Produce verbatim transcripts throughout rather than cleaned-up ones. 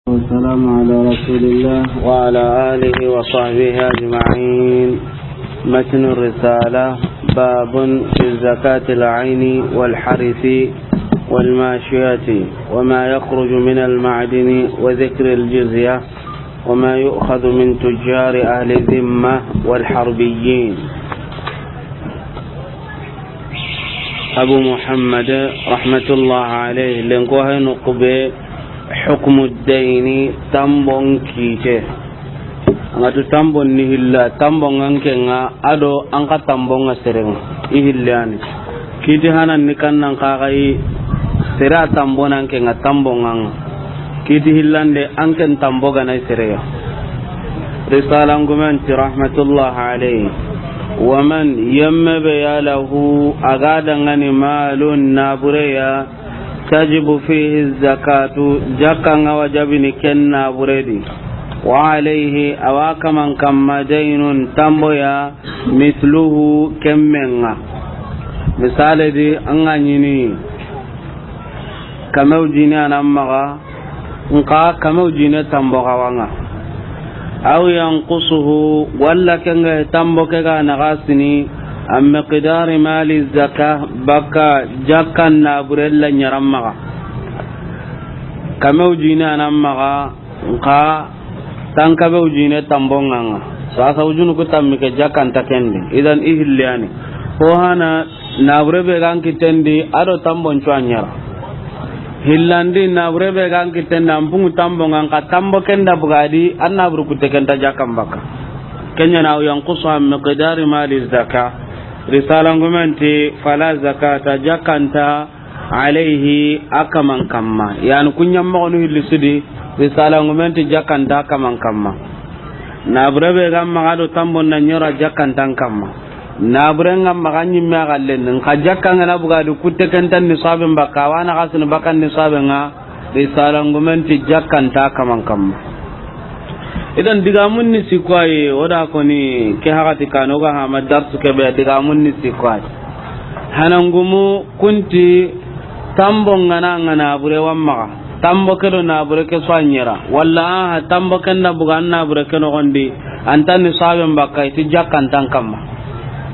والسلام على رسول الله وعلى آله وصحبه أجمعين. متن الرسالة. باب في زكاة العين والحرث والماشية وما يخرج من المعدن وذكر الجزية وما يؤخذ من تجار أهل الذمة والحربيين. Abu Muhammad, rahmatullah alayhi, lenko hay no kube hukmu dayni, tambon kite. An ga tu tambon ni hilla, tambon an ke ŋa, ado an ka tambon ŋa sere ŋa, i hille yani. Kiti hanan ni kannan kaxayi, sere a tambon an ke ŋa, tambon an ŋa. Kiti hillande, an ken tambo gana sere ya. Risalan gumen ti rahmatullah alayhi. Wa man, yemme be ya lahu, a ga dangani malun, nabure ya, tajibu fihi zakatu, jakka ŋa wajabini ken nabure di. Wa alayhi, a wa kaman kamma daynun, tambo ya, misluhu, kemmen ŋa. Misale di, an ga ɲini, kamew jine a nan maxa, nxa kamew jine tambo xawa ŋa. Aw yanqusuhu, walla ken ga tambo ke ga naxasini, an miqdari mali zaka, baka jakkan nabure la ɲaran maxa. Kamew jine a nan maxa, nxa tankabew jine tambon ŋa ŋa. Sasa wujunu ku tammi ke jakkan ta ken di. Idan i hille yani. Ho hana nabure be gan kitten di, ado tambon cu a ɲera. Hillandi nabure be gan kitten di, an pungu tambon ŋa, nxa tambo ken da bugadi, an naburu kutte ken ta jakkan baka. Ken ɲa na aw yanqusuhu an miqdari mali zaka. Risalan gumen ti fala zakata, jakkan ta alayhi, a kaman kamma. Yani, ku ɲa moxonu hilli sudi, risalan gumen ti jakkan ta kaman kamma. Nabure be ga maxa do tambon na ɲera, jakkan ta an kamma. Nabure ŋa maxa ɲimme a xallen, nxa jakka ŋa na bugadi kutte ken ta nisaben baka, a wa naxasini baka nisaben ŋa, risalan gumen ti jakkan ta kaman kamma. Idan digamun ni sikko ayi, o da koni ke haxati kano ga hama darsu ke be, digamun ni sikko ayi. Hanangumu kunti tambo ŋa na ŋa nabure wa maxa. Tambo ke do nabure ke su a ɲera. Walla aha, tambo ken da buga an nabure ke noxon di, an ta nisaben baka, i ti jakkan ta an kamma.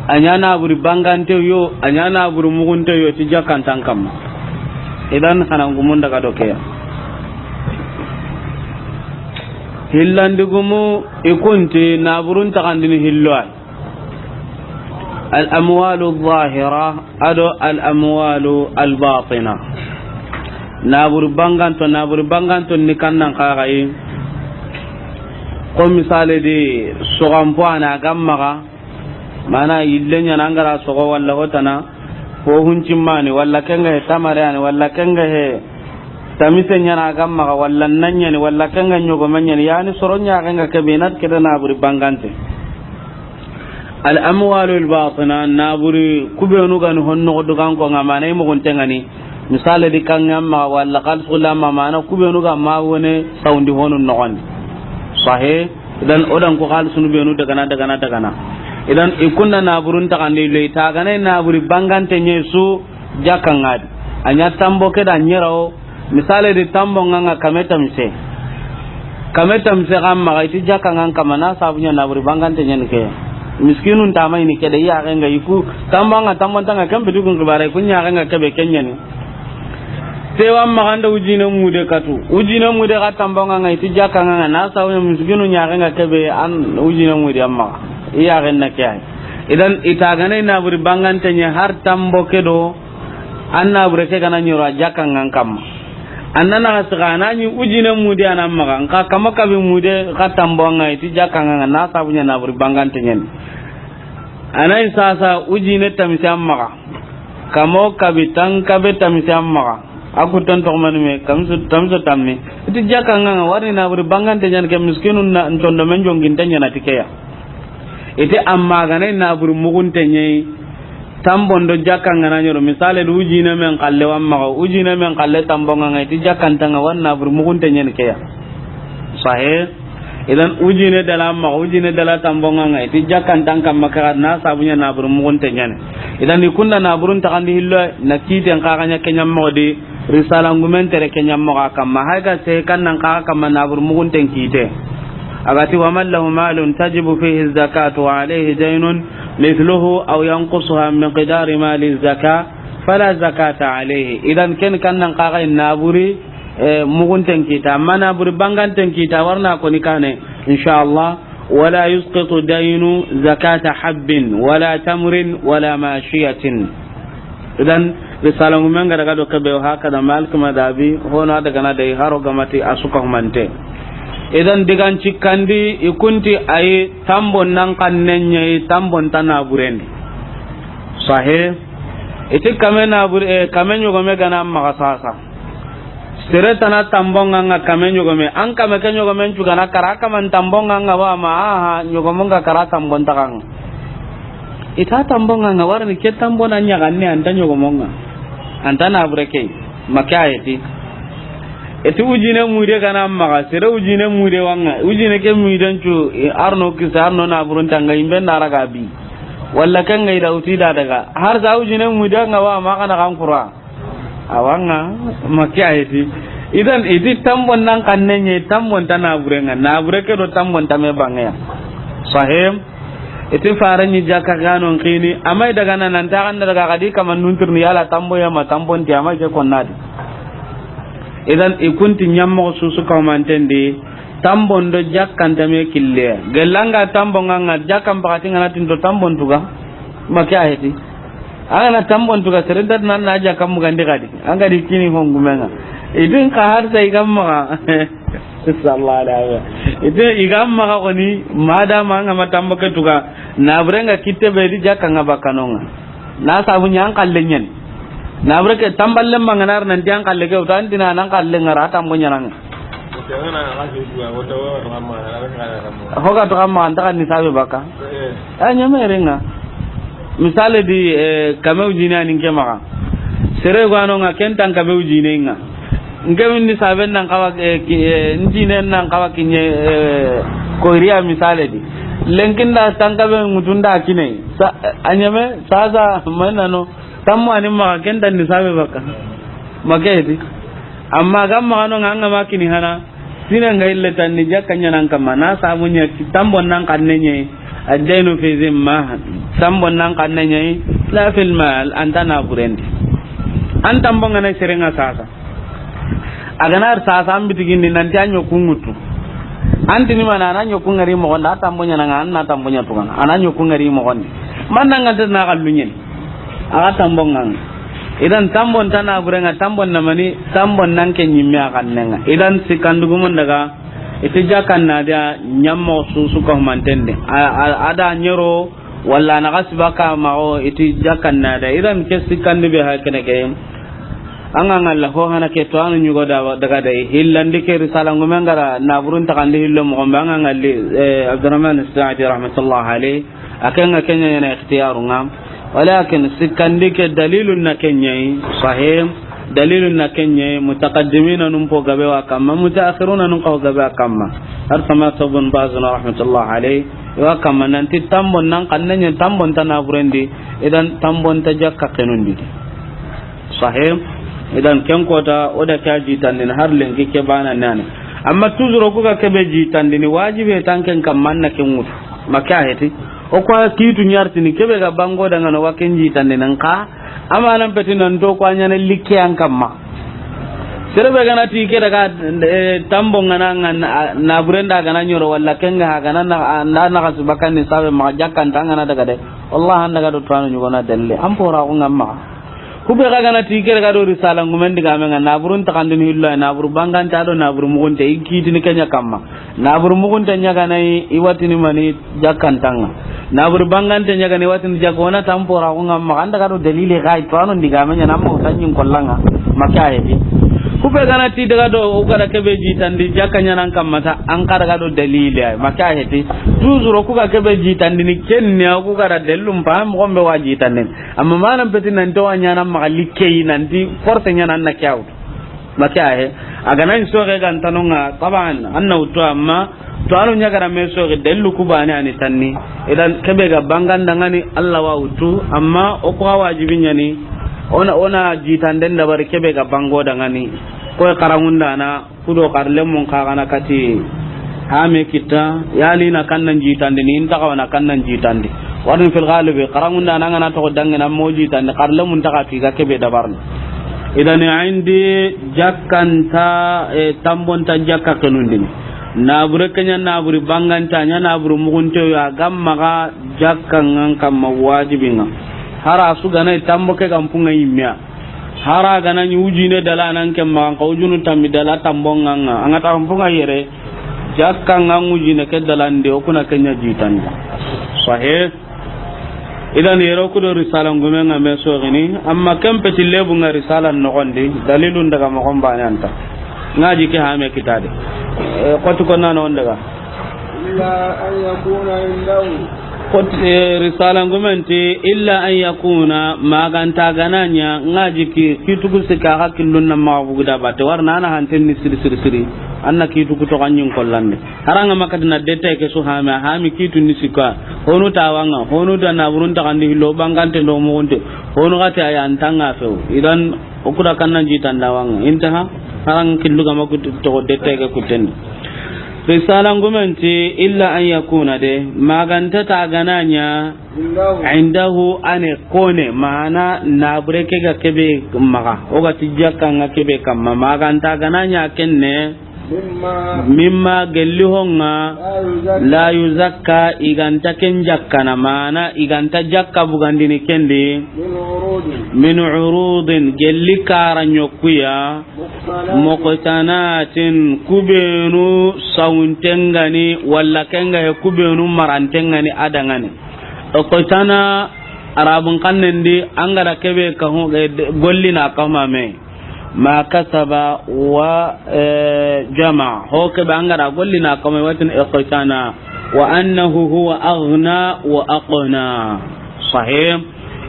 A ɲa naburi bangante yo, a ɲa naburi mugunte yo, i ti jakkan ta an kamma. Idan hanangumun daga do ke ya. Hillandigumu, i kunti naburun taxandini hillo ayi. Al amwalu zahira, ado al amwalu al batina. Naburi banganto, naburi banganto ni kannan kaxayi. Ko misali di, soxanpo a na gammaxa, mana yille ɲana an ga ra soxo walla hotana, ho huncimmani, walla ken ga he tamare yani, walla ken ga he tamise ɲana a gammaxa, walla nan ɲani, walla ken ga ɲogome ɲani, yani soro ɲaxen ga kebe, i na ti keda naburi bangante. Al amwalu al batina, naburi kubenu gani honno dugan ko nga mana i mugunte ngani. Misale di kan amma walla xalisu lama mana kubenu ga ma wone saundi honu noxondi. Sahe, idan odan ko xalisunu benu dagana, dagana, dagana. Idan i kunna naburun taxandi le, i tagana naburi bangante ɲe su jakka ngadi. A ɲa tambo ke da ɲerawo, misale di tambo nga nga kame tamise. Kame tamise xa maxa i ti jakka nga kamma na sabu ɲa naburi bangante ɲani ke. Miskinun tama ini kede yaxen ga i ku tambo nga tambo ntanga ken bitu kun kibare kun yaxen ga kebe ken ɲani. Tewa maxa nda wujine mude katu. Wujine mude xa tambo nga nga i ti jakka nga nga na sabu ɲa miskinu yaxen ga kebe an wujine mude amma. I yaxen na ke ay. Idan i tagana naburi bangante ɲe har tambo ke do an nabure ke gana ɲoro a jakka nga kamma. An na naxa siga a na ɲi wujine mude a na maxa, nxa kama kabi mude xa tambo nga i ti jakka nga na sabu ɲa naburi bangante ɲani. A na i sasa wujine tamise an maxa. Kamo kabi tan kabe tamise an maxa. A ku tan toxo mani me, kamisu, tamiso tammi. I ti jakka nga nga wari naburi bangante ɲani ke miskinu na ntondo men jonginte ɲana ti ke ya. I ti amma gana naburi mugunte ɲe. Tambondo jakka nga na ɲoro, misale du wujine men xalle wa maxa, wujine men xalle tambo nga nga i ti jakkan ta nga wa naburi mugunte ɲani ke ya. Sahe, idan wujine dala maxa, wujine dala tambo nga nga i ti jakkan ta kamma ke na sabu ɲa naburi mugunte ɲani. Idan i kunda naburun taxandi hillo na kiten xa ga ɲa ke ɲa moxo di, Risala ngumen tere ke ɲammoxo a kamma, hay ga se kan nan xa a kamma naaburu muxunten kiite. A ga ti, "Wa man lahu malun tajibu fihi zakatu wa alayhi daynun mithluhu aw yanqusuha min miqdari mali zaka, fala zakata alayhi." Idan ken kan nan xa ga naaburi, eh, muxunten kiita, amma naaburi banganten kiita, wa na ko ni kane, inshallah. "Wala yusqitu daynu zakata habbin wala tamrin wala mashiyatin." Idan, risala ngumen ga daga do kebe, o haka da Malik madabi, hono a daga na dai haro gamati a su ka humante. Idan, digan cikkandi, i kunti ayi tambon nan kanne ɲa yi, tambon ta naaburen di. Sahih. Iti kame naabure, eh, kame ɲogome ga na maxa sasa. Sere tana tambon ŋa ŋa kame ɲogome. An kame ke ɲogomen cu ga na kara kaman tambon ŋa ŋa wa ma, aha, ɲogomon ga kara tambon ta xa ŋa. Ita tambon ŋa ŋa, wara ni ke tambon na ɲaxanne an ta ɲogomon ŋa. An ta naabure ke. Ma ke a yi ti. Iti wujine muide ga na maxa, sere wujine muide wa ŋa. Wujine ke muiden cu, i, arno kisa, arno naaburun ta ŋa, i mbe na raga bi. Walla ke ŋa i da wuti da daga. Har sa wujine muide ŋa wa ma xa na xa n kura. Awa ŋa, ma ke a yi ti. Idan, iti tambon nan kanne ɲa yi, tambon ta naaburen ŋa. Naabure ke do tambon ta me bange ya. Sahih. Iti fare ɲi jakka ga non kini, amma i daga na nan ta kan daga kadi kaman nuntirni yala tambo ya ma tambon ti, amma ke konna di. Idan, i kunti ɲammoxo su su ka humanten di, tambon do jakkan ta me kille. Gellanga tambon ŋa ŋa, jakkan bakati ŋa na tinto tambon tuga. Ma ke a yi ti. An ga na tambon tuga, sere da nan na jakkan mugandi kadi. An ga di kini hongumen ŋa. Idin ka har sai gamma. Sallallahu alaihi wasallam. Ite i ga maxa koni, madama an ga ma tambo ke tuga, naaburen ŋa kitte be di jakka ŋa bakka no ŋa. Na sabu ɲa an kalle ɲen. Naabure ke tamballe ma ŋa na ri nan ti an kalle ke, o ta an ti na nan kalle ŋa ra tambo ɲaana ŋa. Ho ga to xa maxa, an ta xa nisabe bakka. A ɲa me ri ŋa. Misale di, eh, kame wujine a ni ke maxa. Sere ga no ŋa ken tan kame wujine ŋa. N ke windi saben nan xawa, eh, ki, eh, n jinen nan xawa kiɲe, eh, koyriya misale di. Lenkin da tankabe ŋutun da kine. Sa, a ɲeme, sasa, manano, tammo a ni maxa ken tan ni sabe bakka. Ma ke yi ti. Amma ga maxa no ŋa an ga ma kini hana. Sine ŋa ille tan ni jakka ɲaana an kamma. Na sabu ɲa ti tambon nan kanne ɲa yi. Ad-daynu fi zimma, tambon nan kanne ɲa yi, la fil mal, an ta naaburen di. An tambon ŋa na sere ŋa sasa. A ga na ri sasa an bitigindi nan ti a ɲoku ŋutu. An ti ni mana a na ɲoku ŋari moxon di, a tambo ɲaana ŋa, an na tambo ɲa tuga ŋa, a na ɲoku ŋari moxon di. Man nan ga ta na xallu ɲeni. A ga tambon ŋa ŋa. Idan tambon ta naaburen ŋa, tambon na mani, tambon nan ke ɲimme a kanne ŋa. Idan sikandugumon daga, iti jakkan na dia ɲammoxo su su ka humanten di. A, a, a da ɲero, walla na xasi bakka maxa, iti jakkan na dia. Idan ke sikkandi be ha kene ke. An ga ŋalla ho hana ke to anu ɲugo da, daga dai. Hillandi ke risala ngumen ga ra naaburun taxandi hillo moxon be an ga ŋalli, eh, Abdurrahman As-Sa'di rahmatullah alayhi. A ke ŋa ke ɲa ɲaana ikhtiyarun ŋa. Walakin sikkandi ke dalilun na ke ɲa yi, sahih, dalilun na ke ɲa yi, mutaqaddimina nun po gabe wa kamma, mutaakhiruna nun xawa gabe wa kamma. Har sama Ibn Baz na rahmatullah alayhi, wa kamma nan ti tambon nan kanne ɲa, tambon ta naaburen di, idan tambon ta jakka xenun di. Sahih. Idan ken kota, o da ke a jitandini har lenki ke bana nani. Amma toujours o ku ga kebe jitandini, wajibe tan ken kamma na ken ŋutu. Ma ke a yi ti. O ku a kiitu ɲa ri tini, kebe ga bango da ŋa no wa ken jitandini nka. Amanan peti nan to ku a ɲaana likke an kamma. Sere be ga na ti ke daga, eh, tambon ŋa na ŋa na, naaburen da ga na ɲoro walla ken ga ga na na, na, na xasi bakka ni sabe ma jakkan ta ŋa na daga de. Wallahi an daga do to anu ɲugo na dalle. An pora ku ŋa maxa. Kube xa ga na ti kere ga do risala ngumen digame ŋa, naaburun taxandini hillo, naaburu bangante a do naaburu muxunte, i kiitini ke ɲa kamma. Naaburu muxunte ɲa ga na i, i watini mani jakkan ta ŋa. Naaburu bangante ɲa ga na i watini jakka, o na tampora ku ŋa maxa, an daga do dalile xa, i to ano digame ɲa na ma o ta ɲin kolla ŋa, ma ke a yi ti. Kube ga na ti daga do, o ga da kebe jitandi, jakka ɲa na an kamma ta, an xa daga do dalile ay, ma ke a yi ti. Toujours o ku ga kebe jitandini, ken ni o ku ga da dalilun pa, moxon be wa jitandini. Amma manan peti nan to wa ɲaana maxa likke yi, nan ti force ɲaana na ke a wutu. Ma ke a yi. A ga na ɲi soxe ga nta no ŋa, taban, an na wutu, amma to ano ɲa ga ra me soxe, dalilu ku bane a ni tanni. Idan kebe ga banganda ŋa ni, Alla wa wutu, amma o ku wajibi ɲa ni, O na, o na jitanden dabari kebe ga bango dangani. Koy xaranŋundana, kudo xarlemun xa gana kati. Hame kita, yali na kannan jitandini, inta xa wa na kannan jitandi. Warin fil galibi, xaranŋundana ngana toxo dangana mo jitandi, xarlemun ta xa fi ga kebe dabarni. Idan indi jakkanta, e, tambonta jakka kenundini. Nabure kenya naburi banganta, nya naburi mugunte ya gamma ga jakka ngan kamma wajibinga. Hara su gana tambo ke gampunga imya. Hara gana ni ujine dala nan ke ma ka ujunu tambi dala tambo nganga. Anga tambo nga yere. Jakka ngan ujine ke dala nde o kuna kenya jitanda. Sahih. Idan yero kudo risala ngume nga me sogini, amma ken peti lebu nga risala nogondi, dalilun daga mogon bane anta. Ngaji ke hame kitade. E, kotu konna non daga. Illa an yakuna indahu. Kot-, e, risala ngumen ti, illa an yakuna, maganta gananya, ngaji ki, kitugu sika hakilun na mabugu da bate, warna ana hanten ni siri siri siri. Anna kitugu to ganyin kollande. Haranga makati na deta ke su hami, hami kitu ni sika. Honu tawanga, honu da naburun ta kandi hillo bangante ndo mugunte. Honu gati aya antanga few. Idan okuda kannan jitanda wanga. Intaha, harang killu gama kutu to deta ke kuten. Risala ngumen ti illa an yakuna de, maganta ta gananya, indahu ane kone, mana nabure ke ga kebe maga. O ga ti jakka nga kebe kamma, maganta gananya kenne. Mimma. Mimma gelli honga. La yuzakka. La yuzakka, iganta ken jakkana, mana iganta jakka bugandini kendi. Min urudin. Min urudin, gelli kara nyokuya. Muqtanatin. Muqtanatin, kubenu sawuntengani, walla kenga he kubenu marantengani adangani. Iqtana, Arabun kannendi, angara kebe ka hu-, e, de-, golli na kama me. Ma kasaba wa, e, jama. Ho kebe angara golli na kama watin iqtana. Wa annahu huwa aghna wa aqna. Sahih.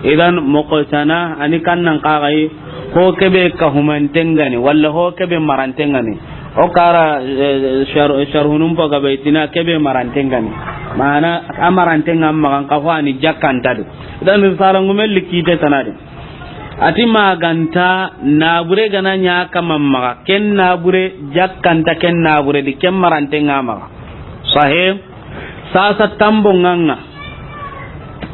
Idan muqtana ani kannan kagai ho kebe ka humantengani, walla ho kebe marantengani. O kara, e, shar-, sharhunun po gabe tina kebe marantengani. Mana a marantenga magan ka ho ani jakkantadu. Idan risala ngumen likite tanadi. Ati maganta nabure gana nya kama maga, ken nabure jakkanta ken nabure di ken marantenga maga. Sahih. Sasa tambo nganga.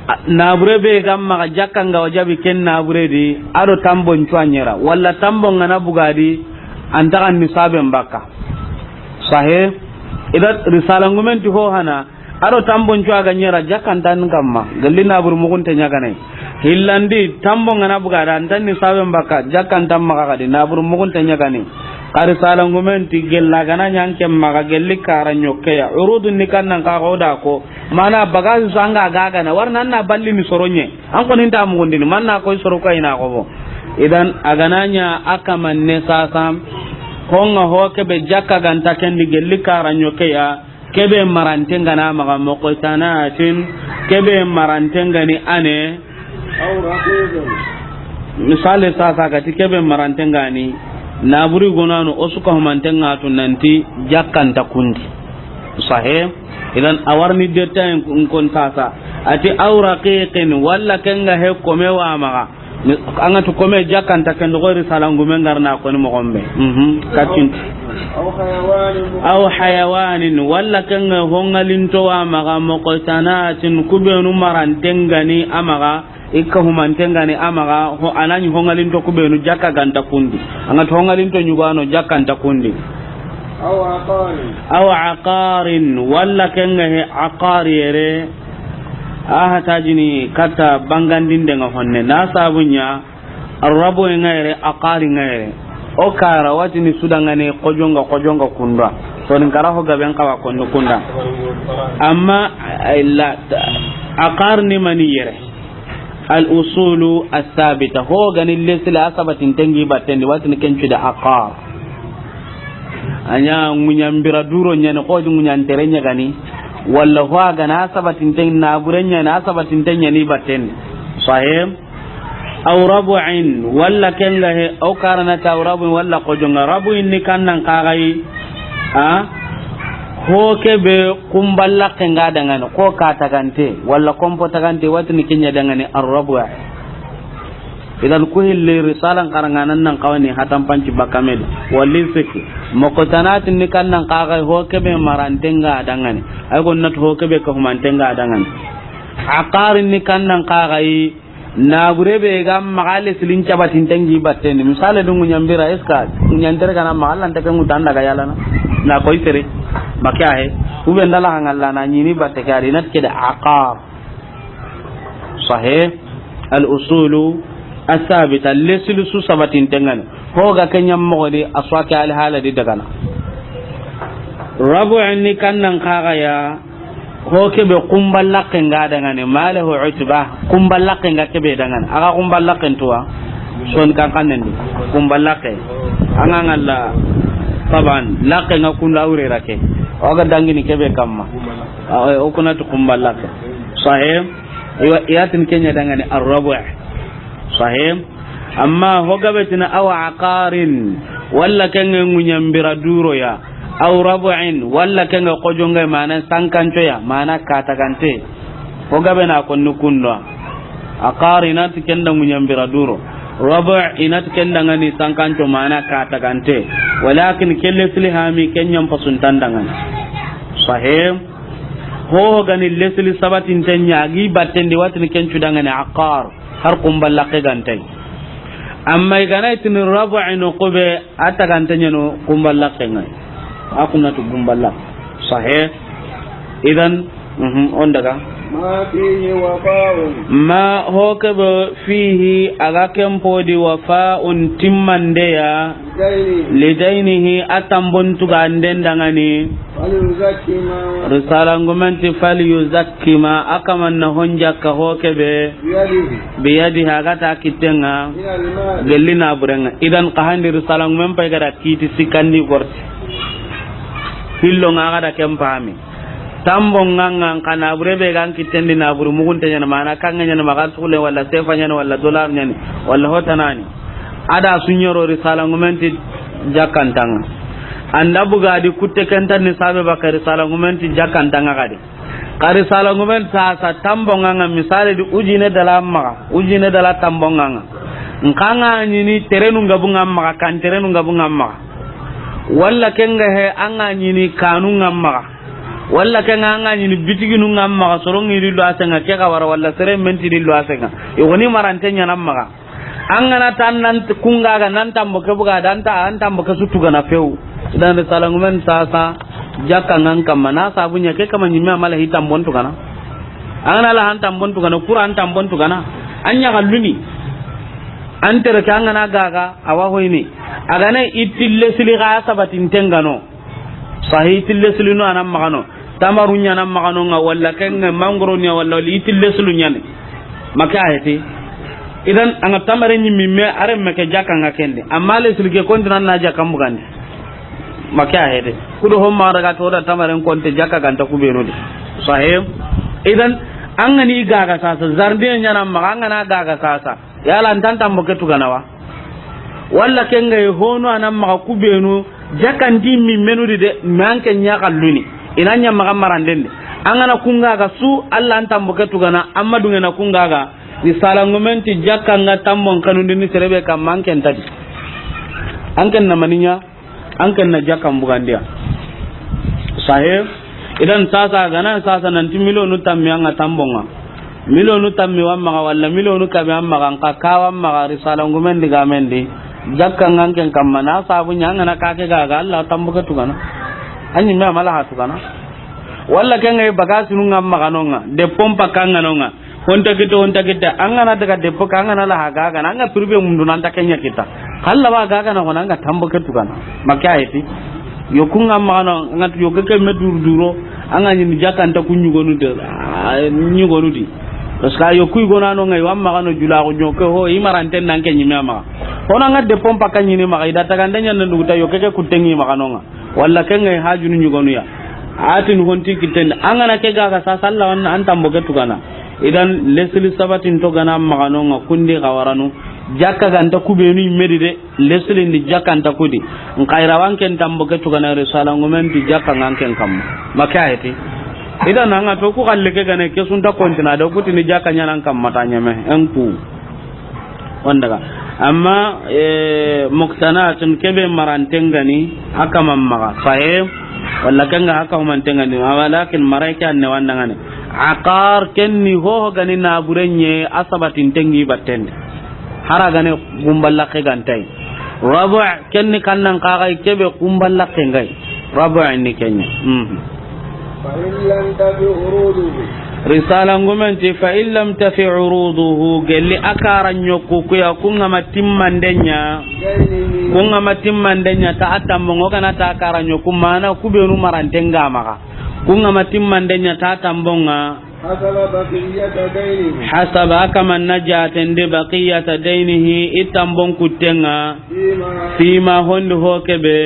A, nabure be ga maga jakka nga wajabi ken nabure di, ado tambo ncuanyera, walla tambo ngana bugadi, antaga nisaben bakka. Sahih. Idan risala ngumen ti ho hana, Ado tambon cuwa ga nyera jakkantan kamma, galli nabur mugunte nyagane. Hillandi, tambon ngana buga da, antan ni saben baka, jakkantan maga gadi, nabur mugunte nyagane. Kari salangumen ti gella gana nyanke maga gelli kara nyokke ya. Urudun ni kannan ka goda ko, mana bagasi sanga gagana, warna na balli ni soronye. An ko ninta mugundini, manna koy soro ko ina ko bo. Idan, agananya akaman ne sasa, honga ho kebe jakka ganta kendi gelli kara nyokke ya, kebe maranten gana maga muqtanatin, kebe maranten gani ane. Aw raqiqin. Misali sasa gati kebe maranten gani, naburi gonano osuka humanten ngatu nanti jakkanta kundi. Sahih. Idan awarni detayen kun sasa. Ati aw raqiqin, walla kenga he kome wa maga. An ga tu kome jakkanta ken do gori salangumen garna ko ni mogombe. Mhm. Katin. Aw hayawanin. Aw hayawanin, walla kenga hongalinto wa maga muqtanatin, kubenu maranten gani amaga, ikka humanten gani amaga, ho anani hongalinto kubenu jakka ganta kundi. An ga tu hongalinto nyugano jakkanta kundi. Aw aqarin. Aw aqarin, walla kenga he aqari yere. Aha tajini kata bangandinde nga honne. Na sabunya, Arabu nga yere, aqari nga yere. O kara watini sudangane kojonga, kojonga kunda. Sonin kara ho gaben kawa kondo kunda. Amma, ay, la, aqar ni mani yere. Al usulu as-sabita. Ho gani lesila asabatin tengi batendi watini kencu da aqar. Anya ngunyambira duro nyane ko di ngunyantere nyagani. Walla ho gana asabatin ten na burenya na asabatin ten nyani batendi. Sahih. Aw rabu'in, walla kenga he, aw karana ta aw rabu'in, walla kojonga. Rabu'in ni kannan kagai, a, ho kebe kumballa kenga dangane, ko ka tagante, walla kompo tagante, watini kenya dangane, ar rabu'. Idan ku hilli risalan xaraŋanan nan xawa ni hatan panci bakka me di. Walli siki. Muqtanatin ni kan nan xaxa ho kebe marantenga dangani. Ay gonnati ho kebe ka humantenga dangani. Aqarin ni kan nan xaxa yi. Nabure be ga maxa lesilin cabatinten gi batten di. Misale du ŋuɲanbira, est-ce que ŋuɲantere ga na maxa, Alla nta ke ŋuta an daga yalana. Na koy sere. Make a he. Ou bien ndala hangalla na ɲini batte ke a di, nat ke da aqar. Sahih. Al usulu asabita, lesili su sabatinten ŋa ni. Ho ga ke ɲa moxo di, a su a ke ali hala di dagana. Rabu'in ni kan nan xaxa ya. Ho kebe kumbalakke nga dangani, ma lahu utba, kumbalakke nga kebe dangani. Aga kumbalakken tuwa, son kan kanen di, kumbalakke. Anga ngalla, taban, lakke nga kunda wure rake. Oga dangini kebe kamma. A, o kuna tu kumbalakke. Sahih, iwa, iyatin kenya dangani, arrabu'. Sahih. Amma ho gabe tini aw aqarin, walla kenge ŋuɲanbira duro ya, aw rabu'in, walla kenge kojonge mana sankanco ya, mana katagante. Ho gabe na konni kundwa. Aqar inati kenda ŋuɲanbira duro. Rabu' inati kenda ngani sankanco mana katagante. Walakin kelle sili hami kenyan pasuntan dangani. Sahih. Ho gani lesili sabatinten ɲa, a gi batten di watini kencu dangani aqar. Har kumbalakke gantay. Amma i gana itini rabu'in kube, a tagante ɲano kumbalakke ngai. A kunatu kumbalakke. Sahih. Idan, mhm, on daga. Ma fihi wafa'un. Ma ho kebe fihi aga kempo di wafa'un timmandeya. Daini. Lidainihi a tambon tuga anden dangani. Falyuzakki ma. Risala ngumenti falyuzakki ma, a kaman na honja ka ho kebe. Biyadihi. Biyadihi, a ga ta kitten ŋa. Minal mal. Gelli naburen ŋa. Idan ka handi risala ngumen pay ga da kiti sikandi gorti. Hillo ŋa ga da ken pahami. Tambo ŋa ŋa ka nabure be gan kitten di nabure mugunte ɲana mana kanga ɲana magan sule wala sefa ɲana wala dollar ɲana wala hotanani. A da suɲoro risala ngumenti jakkantaŋa. Anda buga di kutte kenta ni sabe baka risala ngumenti jakkantaŋa kadi. Ka risala ngumenti sasa tambo ŋa ŋa misali di ujine dala maga, ujine dala tambo ŋa ŋa. Nka ŋa ɲini terenu ngabu ŋa maga, kan terenu ngabu ŋa maga. Walla kenga he anga ɲini kanu ŋa maga. Walla kenga anga ɲini bitiginu ŋa maga, sorongi di lo asenga ke ga wara walla sere menti di lo asenga. Yogoni marante ɲana maga. An gana ta nan t-, kunga ga nan tambo ke buga da an ta, an tambo ke su tugana few. Dan risala ngumen sasa jakka ŋan kamma na sabu ɲa ke kama ɲimme amala hi tambon tugana. An gana la han tambon tugana, kura an tambon tugana. An ɲa galluni. An tere ke an gana gaga, awa hoyni. A gana itille sili ga sabatin tengano. Sahi tille silinu anan magano. Tamaru ɲanan magano ŋa walla kenŋa mangoro ɲa walla walla itille silu ɲani. Make a heti. Idan anga tamare ɲimmi me are make jakka ŋa kende. Amma le silke kondi nan na jakka mbugandi. Make a heti. Kudo homma daga to da tamaren konte jakka ganta kubenu de. Sahi. Idan an gani gaga sasa zarde ɲanan maga an gana gaga sasa. Yala an tan tambo ke tugana wa? Walla kenŋa hono anan maga kubenu jakkanti mi menu di de, me an ke ɲa kalluni. Ina ɲa maga maranden de. An gana kunga ga su, Alla an tambo ke tugana, amma dungena kunga ga. Risala ngumenti jakka ŋa tambon kanundi ni serebe kamma an ken tadi. An ken na maniɲa. An ken na jakka mbugandiya. Sahe, idan sasa gana sasa nanti miliyonu tammi an ŋa tambon ŋa. Miliyonu tammi wa an maga walla miliyonu kabe an maga, nka kawa an maga risala ngumen di ga men di. Jakka ŋa an ken kamma na sabu ɲa an gana kake gaga Alla tambo ke tugana. An ɲimme amala ha tugana. Walla kenŋa bagasinu ŋa an maga no ŋa. De pompa kanga no ŋa. Honta kita, honta kita. An gana daga deppo ka, an gana la ha gaga na, an ga privé mundu nan ta kenya kita. Kalla ba gaga na, an ga tambo ke tugana. Make a heti. Yo kunŋa magano, an ga yo ke me duru duro. An ga ɲi jakka nta ku ɲugonu de. Ah, ɲugonu di. Parce que yo ku gonano ŋa, yo an magano jula ko ɲo ke ho, i marante nan ke ɲimme maga. Hono an ga deppo mpaka ɲini maga, i da taga ndanya nan duguta yo ke ke kutengi magano ŋa. Walla kenŋa hajunu ɲugonu ya. Atin honti kitten. An gana ke gaga sasa Alla wan an tambo ke tugana. Idan lesili sabatin to gana magano ŋa kundi gawaranu. Jakka ganta kubenu medi de. Lesili ndi jakka nta kudi. Nkaira wan ken tambo ke tugana risala ngumen di jakka ŋa an ken kamma. Make a heti. Idan an ga to ku galle ke gane ke sunta kontina de kuti ni jakka ɲanan kamma ta ɲeme. En ku. Wanda ga. Amma, eh, muqsanatun kebe maranten ga ni, a kaman maxa. Sahe, walla ken ga a kaman ten ga ni, walakin mara ke an ne wanda ga ne. Aqar ken ni ho ho ga ni naburen ɲa, a sabatinten ŋi batten di. Hara ga ne gumballa ke ga nta yi. Rabu' ken ni kannan kaga kebe gumballa ke ŋa yi. Rabu' ni ken ɲa. Mhm. فإن لم تف عروضه. Risala ngumen ti, فإن لم تف عروضه, gelli a kara ɲoku ku ya, ku ŋa ma timmanden ɲa. دينه. Ku ŋa ma timmanden ɲa ta a tambon ŋa, o ga na ta a kara ɲoku, mana ku benu maranten ga maxa. Ku ŋa ma timmanden ɲa ta a tambon ŋa. حسب بقية دينه. Hasaba, a kaman na jaten di, بقية دينه, i tambon kutten ŋa. Fima. Fima, hondi ho kebe,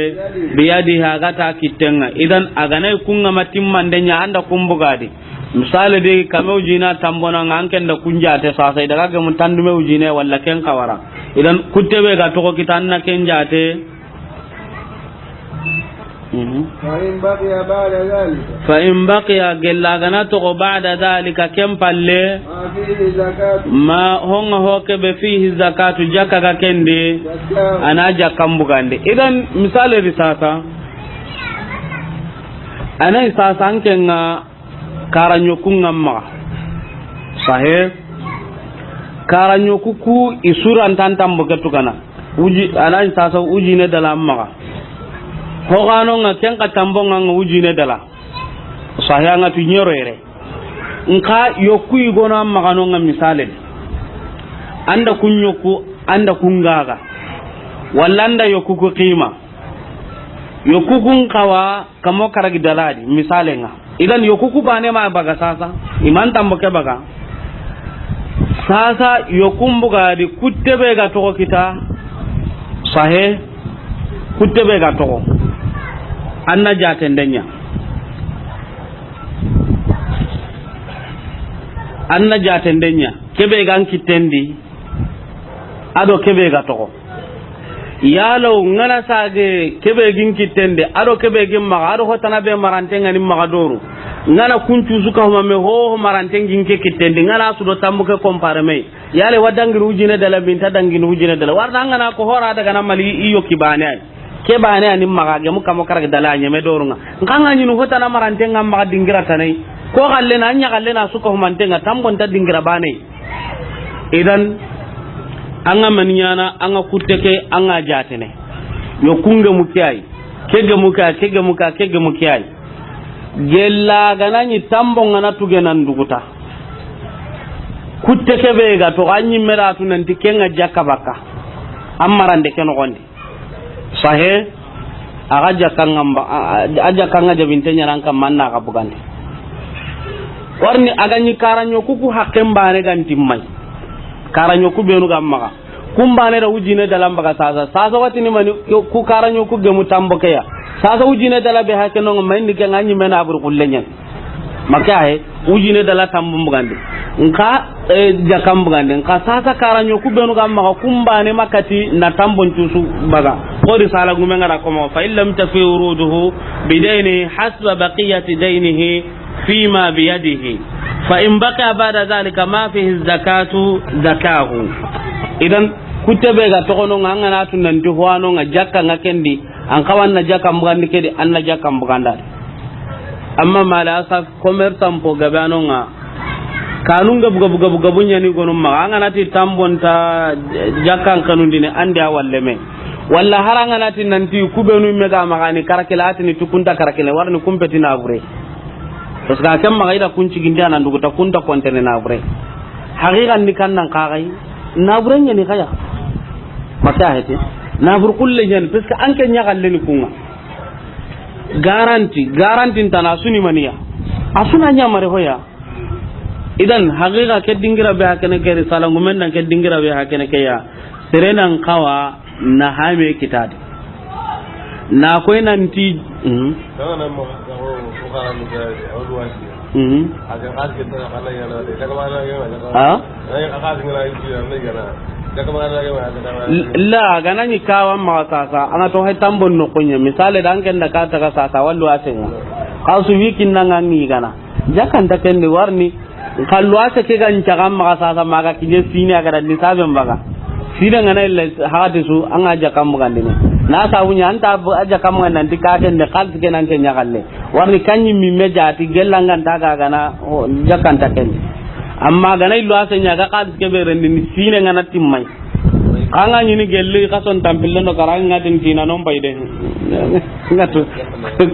biyadihi, a ga ta kitten ŋa. Idan, a ga na yi ku ŋa ma timmanden ɲa, an da kun bugadi. Misali di, kame wujina tambon ŋa, an ken da kun jate sasa, i daga gemu tandume wujine walla ken kawara. Idan, kutte be ga toxo kita, an na ken jate. Mhm. فإن بقي بعد ذلك. فإن بقي, gella ga na toxo, بعد ذلك, ken palle. ما فيه زكاة. Ma, ho ŋa ho kebe, فيه زكاة, jakka ga ken di. زكاه. A na jakkan bugandi. Idan, misali di sasa. A na yi sasa an ken ŋa kara ɲoku ŋa maxa. Sahe. Kara ɲoku ku i surantan tambo ke tugana. Wuji, a na yi sasa wujine dala maxa. Ho ga no ŋa ken ka tambon ŋa wujine dala. Sahe, a ŋa tu ɲero yere. Nka yoku i gono an maxa no ŋa misale. An da kun ɲoku, an da kun gaga. Walla an da yoku ku qima. Yoku kun kawa kamo karagi daladi, misale ŋa. Idan yoku ku bane ma baga sasa, i man tambo ke baga. Sasa yokun bugadi kutte be ga toxo kita, sahe, kutte be ga toxo. An na jatenden ɲa. An na jatenden ɲa. Kebe ga n kitten di, a do kebe ga toxo. Yalo ŋa na sage kebe gin kitten di, a do kebe gin maxa, a do hotana be maranten ŋa ni maxa doru. Ŋa na kuncu su ka huma me ho, ho maranten gin ke kitten di, ŋa na su do tambu ke compare me. Yale wa dangiri wujine dala, binta dangini wujine dala. Warna ŋa na ko hora daga na mali i yoki bane ay. Ke bane ani maxa gemu kamo karagi dala ɲeme doru ŋa. Nka ŋa ɲinu hotana maranten ŋa maxa dingira tanai. Ko galle na, an ɲa galle na su ka humanten ŋa, tambon ta dingira bane. Idan, an ga mani ɲana, an ga kutte ke, an ga jatene. Yo, ku gemu ke ay, ke gemu ke ay, ke gemu ke ay, ke gemu ke ay. Gella ga na ɲi tambon ŋa na tuge nan duguta. Kutte ke be ga toxo, an ɲi me da tu nanti ken ŋa jakka baka. An marande ke noxondi. Sahe, a ga jakka ŋa mba, a, a, a jakka ŋa jabinte ɲanan kamma, an na ga bugandi. Warni a ga ɲi kara ɲoku ku haqqen bane ga nti may. Kara ɲoku benu ga maxa. Kun bane da wujine dala mbaga sasa. Sasa watini mani ku kara ɲoku gemu tambo ke ya. Sasa wujine dala be hake no ŋa mayindi ke ŋa ɲi me na bur kulle ɲan. Make ahe, wujine dala tambu mbugandi. Nka, eh, jakka mbugandi. Nka sasa kara ɲoku benu ga maxa kun bane makati na tambon cusu baga. Xo risala gume ŋa ra ko ma, فإن لم تف عروضه بدينه حسب بقية دينه فيما بيده. فإن بقي بعد ذلك ما فيه الزكاة زكاه. Idan, kutte be ga toxo no ŋa, an ga na tu nanti ho wa no ŋa jakka ŋa ken di, an xawa na jakka mbugandi ke di, an na jakka mbuganda. Amma mala asa commerçant po gabe a no ŋa. Kanun gabu, gabu, gabu, gabu ɲani gonu maxa. An ga na ti tambon ta jakkan kanundini, an di a walle me. Walla har an ga na ti nanti ku benu me ga maxa ni karakila, a ti ni tukunta karakile, warni kumpeti na bure. Parce que a ken maxa i da kun cigindi a nan duguta kunta kontene na bure. Haqiqan ni kan nan kaxay, na bure ɲani xaya. Mata hete. Na bur kulle ɲani, parce que an ke ɲa galle ni kun ŋa. Garanti, garanti ntana suni maniya. A suna ɲa mare hoya. Idan, haqiqa ke dingira be hakene ke, risala ngumen dan ke dingira be hakene ke ya. Sere nan xawa na hame kitadi. Na koy nanti, mhm. Mhm. Ha? La, a ga na ɲi kawa maxa sasa, an ga to hay tambon noxon ɲa. Misale, dan ken da ka taga sasa, wallu a senga. Xasu wi kinna ŋa ŋi gana. Jakkan ta ken di warni. Kallu a se ke ga n caga maxa sasa, maxa kiɲe sini a ga da ni sabe mbaga. Sine ŋa na illa hakati su, an ga jakkan bugandini. Na sabu ɲa, an ta bu-, a jakkan bugandi nanti ka ken de, xalisi ke nan ke ɲa xalle. Warni kanɲi mi me jati, gella ŋa nta ga gana, o, jakkan ta ken. Amma gana illo a se ɲa ga xalisi ke be rendini, sine ŋa na timmay. Xa ŋa ɲini gelli, xa son tampille no kara ŋa tin tina non bay de. Ŋa tu,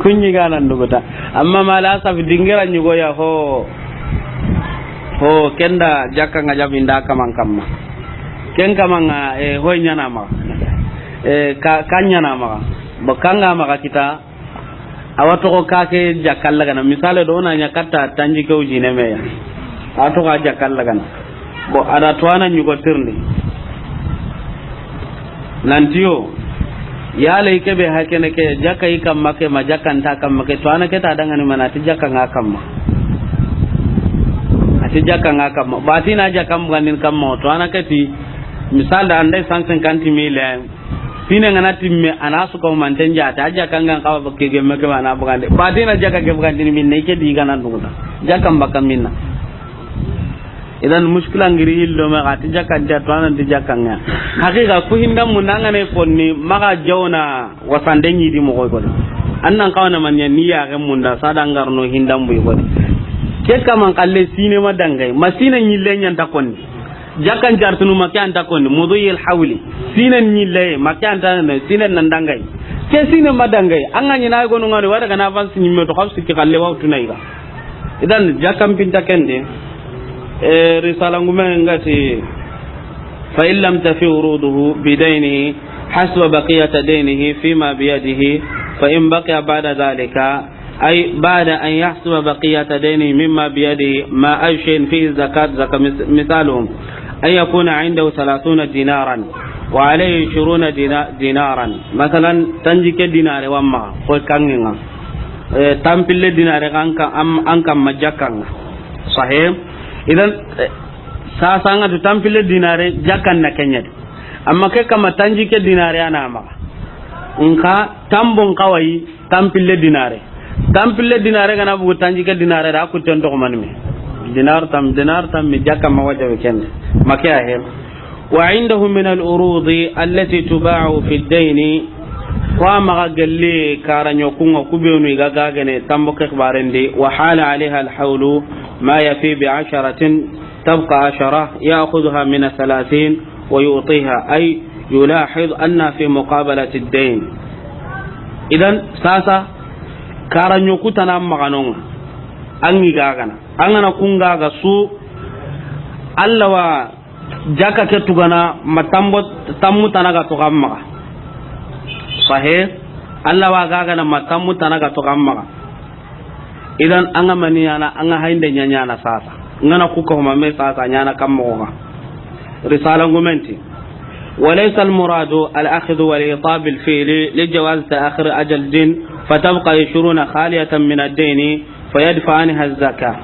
kunɲi ga nan duguta. Amma mala safi dingira ɲugo ya ho. Ho, ken da jakka ŋa jabi nda kaman kamma. Ken kaman ŋa, e, hoy ɲana maxa. E, ka, ka ɲana maxa. Bo ka ŋa maxa kita, a wa toxo ka ke jakka lagana. Misale do na ɲa katta tanjikke wujine me ya. A wa toxo a jakka lagana. Bo a da tuwana ɲugo tirindi. Nanti yo, yala i ke be hakene ke, jakka i kamma ke, ma jakka nta kamma ke, tuwana ke ta dangani mana, a ti jakka ŋa kamma. A ti jakka ŋa kamma. Ba ti na jakka bugandini kamma, tuwana ke ti, misal da an da cent cinquante mille, sine ŋa na timme, a na su ko manten jata, a jakka ŋa xawa ke gemme ke mana bugandi. Ba ti na jakka ke bugandini minne, i ke di ga nan duguta. Jakka mbaka minna. Idan muskila ngiri hillo me ga ti jakkan ta, to anan ti jakkan ŋa. Haqiqa ku hinda mun nan ŋa ne konni maxa jawna wasande ɲi di moxo ko de. An nan xawana man ɲa ni ya ga munda sada ngarno hinda mbu ko de. Ke kaman xalle sine ma dangay, ma sine ɲille ɲa nta konni. Jakkan jartunu ma ke an ta konni, mudiyil hawli. Sine ɲille ma ke an ta, sine nan dangay. Ke sine ma dangay, an ga ɲi na gonu ŋa ni wada ga na avance ɲi me to xaw sikki xalle wa tuna i ga. Idan, jakkan pinta ken de, e, risala ngume ŋa ti, فإن لم تف عروضه بدينه حسب بقية دينه فيما بيده، فإن بقي بعد ذلك، أي بعد أن يحسب بقية دينه مما بيده ما أي شيء فيه الزكاة، زكاة، مث-، مثاله أن يكون عنده ثلاثون دينارا وعليه عشرون دينا-، دينارا. مثلا، tanjikke dinare wa maxa, ko kanŋe ŋa. Eh, tanpille dinare an ka, am, an kamma jakkan ŋa. Sahih. Idan, eh, sasa an ga tu tanpille dinare jakkan na ken ɲa di. Amma ke kamma tanjikke dinare a na maxa. Nxa tanbon xawa yi tanpille dinare. Tanpille dinare ga na bugu tanjikke dinare da, a kutten toxo mani me. Dinar tan, dinar tan mi jakka ma wajabe ken. Ma ke a he. وعنده من العروض التي تباع في الدين، ko a maxa gelli karaɲo kun ŋa, ku benu i ga gagene tanbo ke xibarendi, وحال عليها الحول ما يفي بعشرة تبقى عشرة يأخذها من الثلاثين ويعطيها، أي يلاحظ أن في مقابلة الدين. Idan, sasa, karaɲo ku tana maxa no ŋa, an ŋi gagana, an ga na kun gaga su, Alla wa jakka ke tugana ma tanbo, tanmu tana ga toxo an maxa. Sahih. Alla wa gagana ma tanmu tana ga toxo an maxa. Idan an ga mani ɲana, an ga hayinde ɲa ɲana sasa. N ga na ku kahuma me sasa ɲana kan moxo ŋa. Risala ngumen ti. وليس المراد الأخذ والإعطاء بالفعل لجواز تأخير أجل الدين، فتبقى عشرون خالية من الدين، فيدفع عنها الزكاة.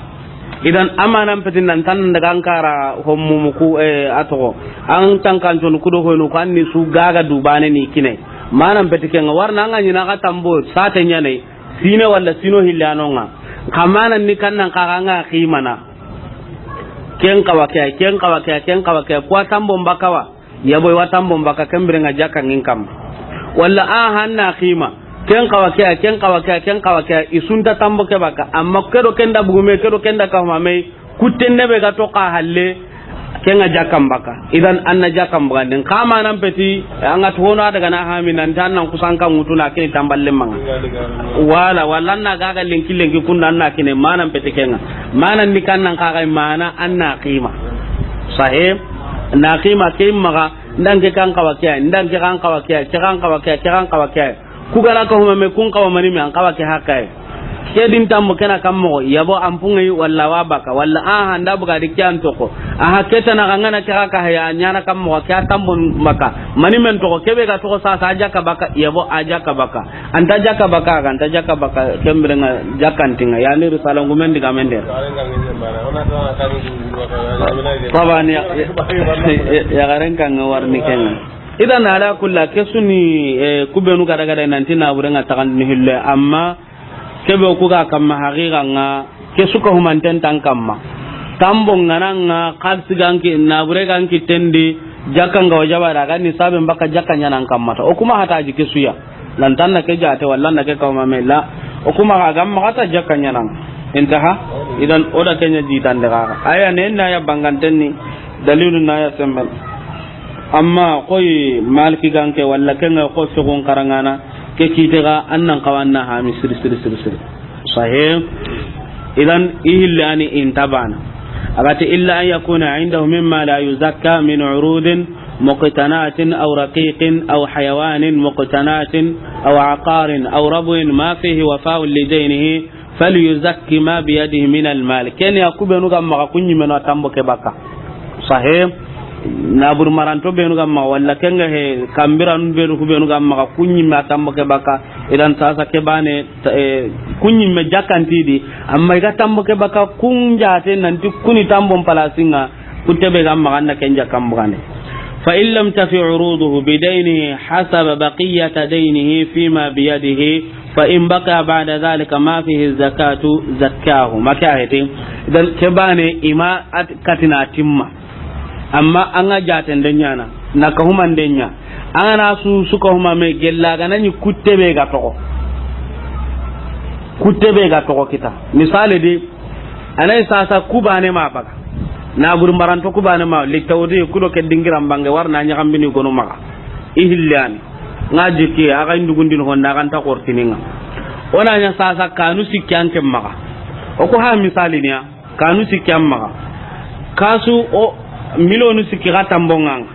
Idan, a manan peti nan tan daga an kara hommu muku, eh, a toxo. An tankanconu kudo hoynu ko an ni su gaga dubane ni kine. Manan peti ken ŋa, warna an ga ɲi na xa tanbo sate ɲa ne. Sine walla sino hilli a no ŋa. Xa manan ni kan nan xa ga an ga ximana. Ken xawa ke, ken xawa ke, ken xawa ke. Ku wa tanbon baka wa. Yabo i wa tanbon baka, ken biren ŋa jakka ŋin kamma. Walla a han na xima. Ken xawa ke, ken xawa ke, ken xawa ke. I su nta tanbo ke baka. Amma ke do ken da bugume, ke do ken da kahuma me. Kutten ne be ga toxo halle. Ken ŋa jakkan baka. Idan an na jakkan bugandini. Xa manan peti, an ga toxo no a daga na hami nan tan nan kusan kan ŋutu na kini tanballe maŋa. Wala, wala an na gaga lenki lenki kunda an na kine manan peti ken ŋa. Manan ni kan nan xa ga mana an na xima. Sahih. Na xima ke maxa, ndan ke kan xawa ke, ndan ke kan xawa ke, ke kan xawa ke, ke kan xawa ke. Ku ga na kahuma me, kun xawa mani me, an xawa ke haqe. Ke din tanbo ke na kan moxo, yabo an punŋe yi walla wa baka, walla a han da buga di ke an toxo. A ha ke tana ga an ga na ke xa ka haya, ɲana kan moxo, ke a tanbon baka. Mani men toxo, ke be ga toxo sasa, a jakka baka, yabo a jakka baka. An ta jakka baka, an ta jakka baka, ken biren ŋa jakkan ti ŋa, yani risala ngumen digamen der. Tabani ya, ya, yaxaren kan ŋa warni ken ŋa. Idan ala kulla ke su ni, eh, ku benu gada gada nanti naburen ŋa taxandini hille, amma ke be ku ga kamma haqiqa ŋa, ke su kahumanten nta an kamma. Tanbo ŋa na ŋa, xalisi ga an ki, nabure ga an kitten di, Jakka nga wajaba da, ga ni saben baka jakka ɲanan kammata. O kuma hata jike suya. Lantan na ke jate, walla na ke kawma me la. O kuma ga gam magata jakka ɲanan. Intaha. Idan o da kenya jitan de ga. Aya ne na ya bangantenni. Dalilu na ya semben. Amma koy Maliki ganke walla kenga ko sogon karangana. Ke kite ga annan kawanna ha mi siri siri siri siri. Sahih. Idan ihillani intabana. Agati illa an yakuna indahu mimma la yuzakka min urudin muqtanatin aw raqiqin aw hayawanin muqtanatin aw aqarin aw rabwin ma fihi wafa'un li daynihi falyuzakki ma biyadihi min almal. Ken ya kubenu ga maga kunyi meno tambo ke baka. Sahih. Nabur maranto benu ga maga walla kenga he kambiran benu kubenu ga maga kunyi ma tambo ke baka. Idan sasa ke bane, eh, kunyi me jakanti di, amma iga tambo ke baka kunjate nanti kuni tambon palasinga, kutte be ga maga na ken jakan bugane. Fa in lam tafi uruduhu bidaynihi hasaba baqiyata daynihi fima biyadihi, fa in baqa ba'da dhalika ma fihi zakatu zakkahu. Maka hete. Idan ke bane ima at katina timma. Amma an ga jaten de ɲana, na kahumande ɲa. An ga na su, su kahuma me gella ga na ɲi kutte be ga toxo. Kutte be ga toxo kita. Misali di, anay sasa kubane ma baga. Na buri maranto kubane ma, li tawdi kudo ke dingiran bange war na ɲagambini gono maga. Ihillani. Nga jikki, aga indugundin honda, aga nta kortininga. Ona ɲa sasa kanu sikki an ke maga. O ko ha misali niya. Kanu sikki an maga. Kasu o milonu sikki ga tambonganga.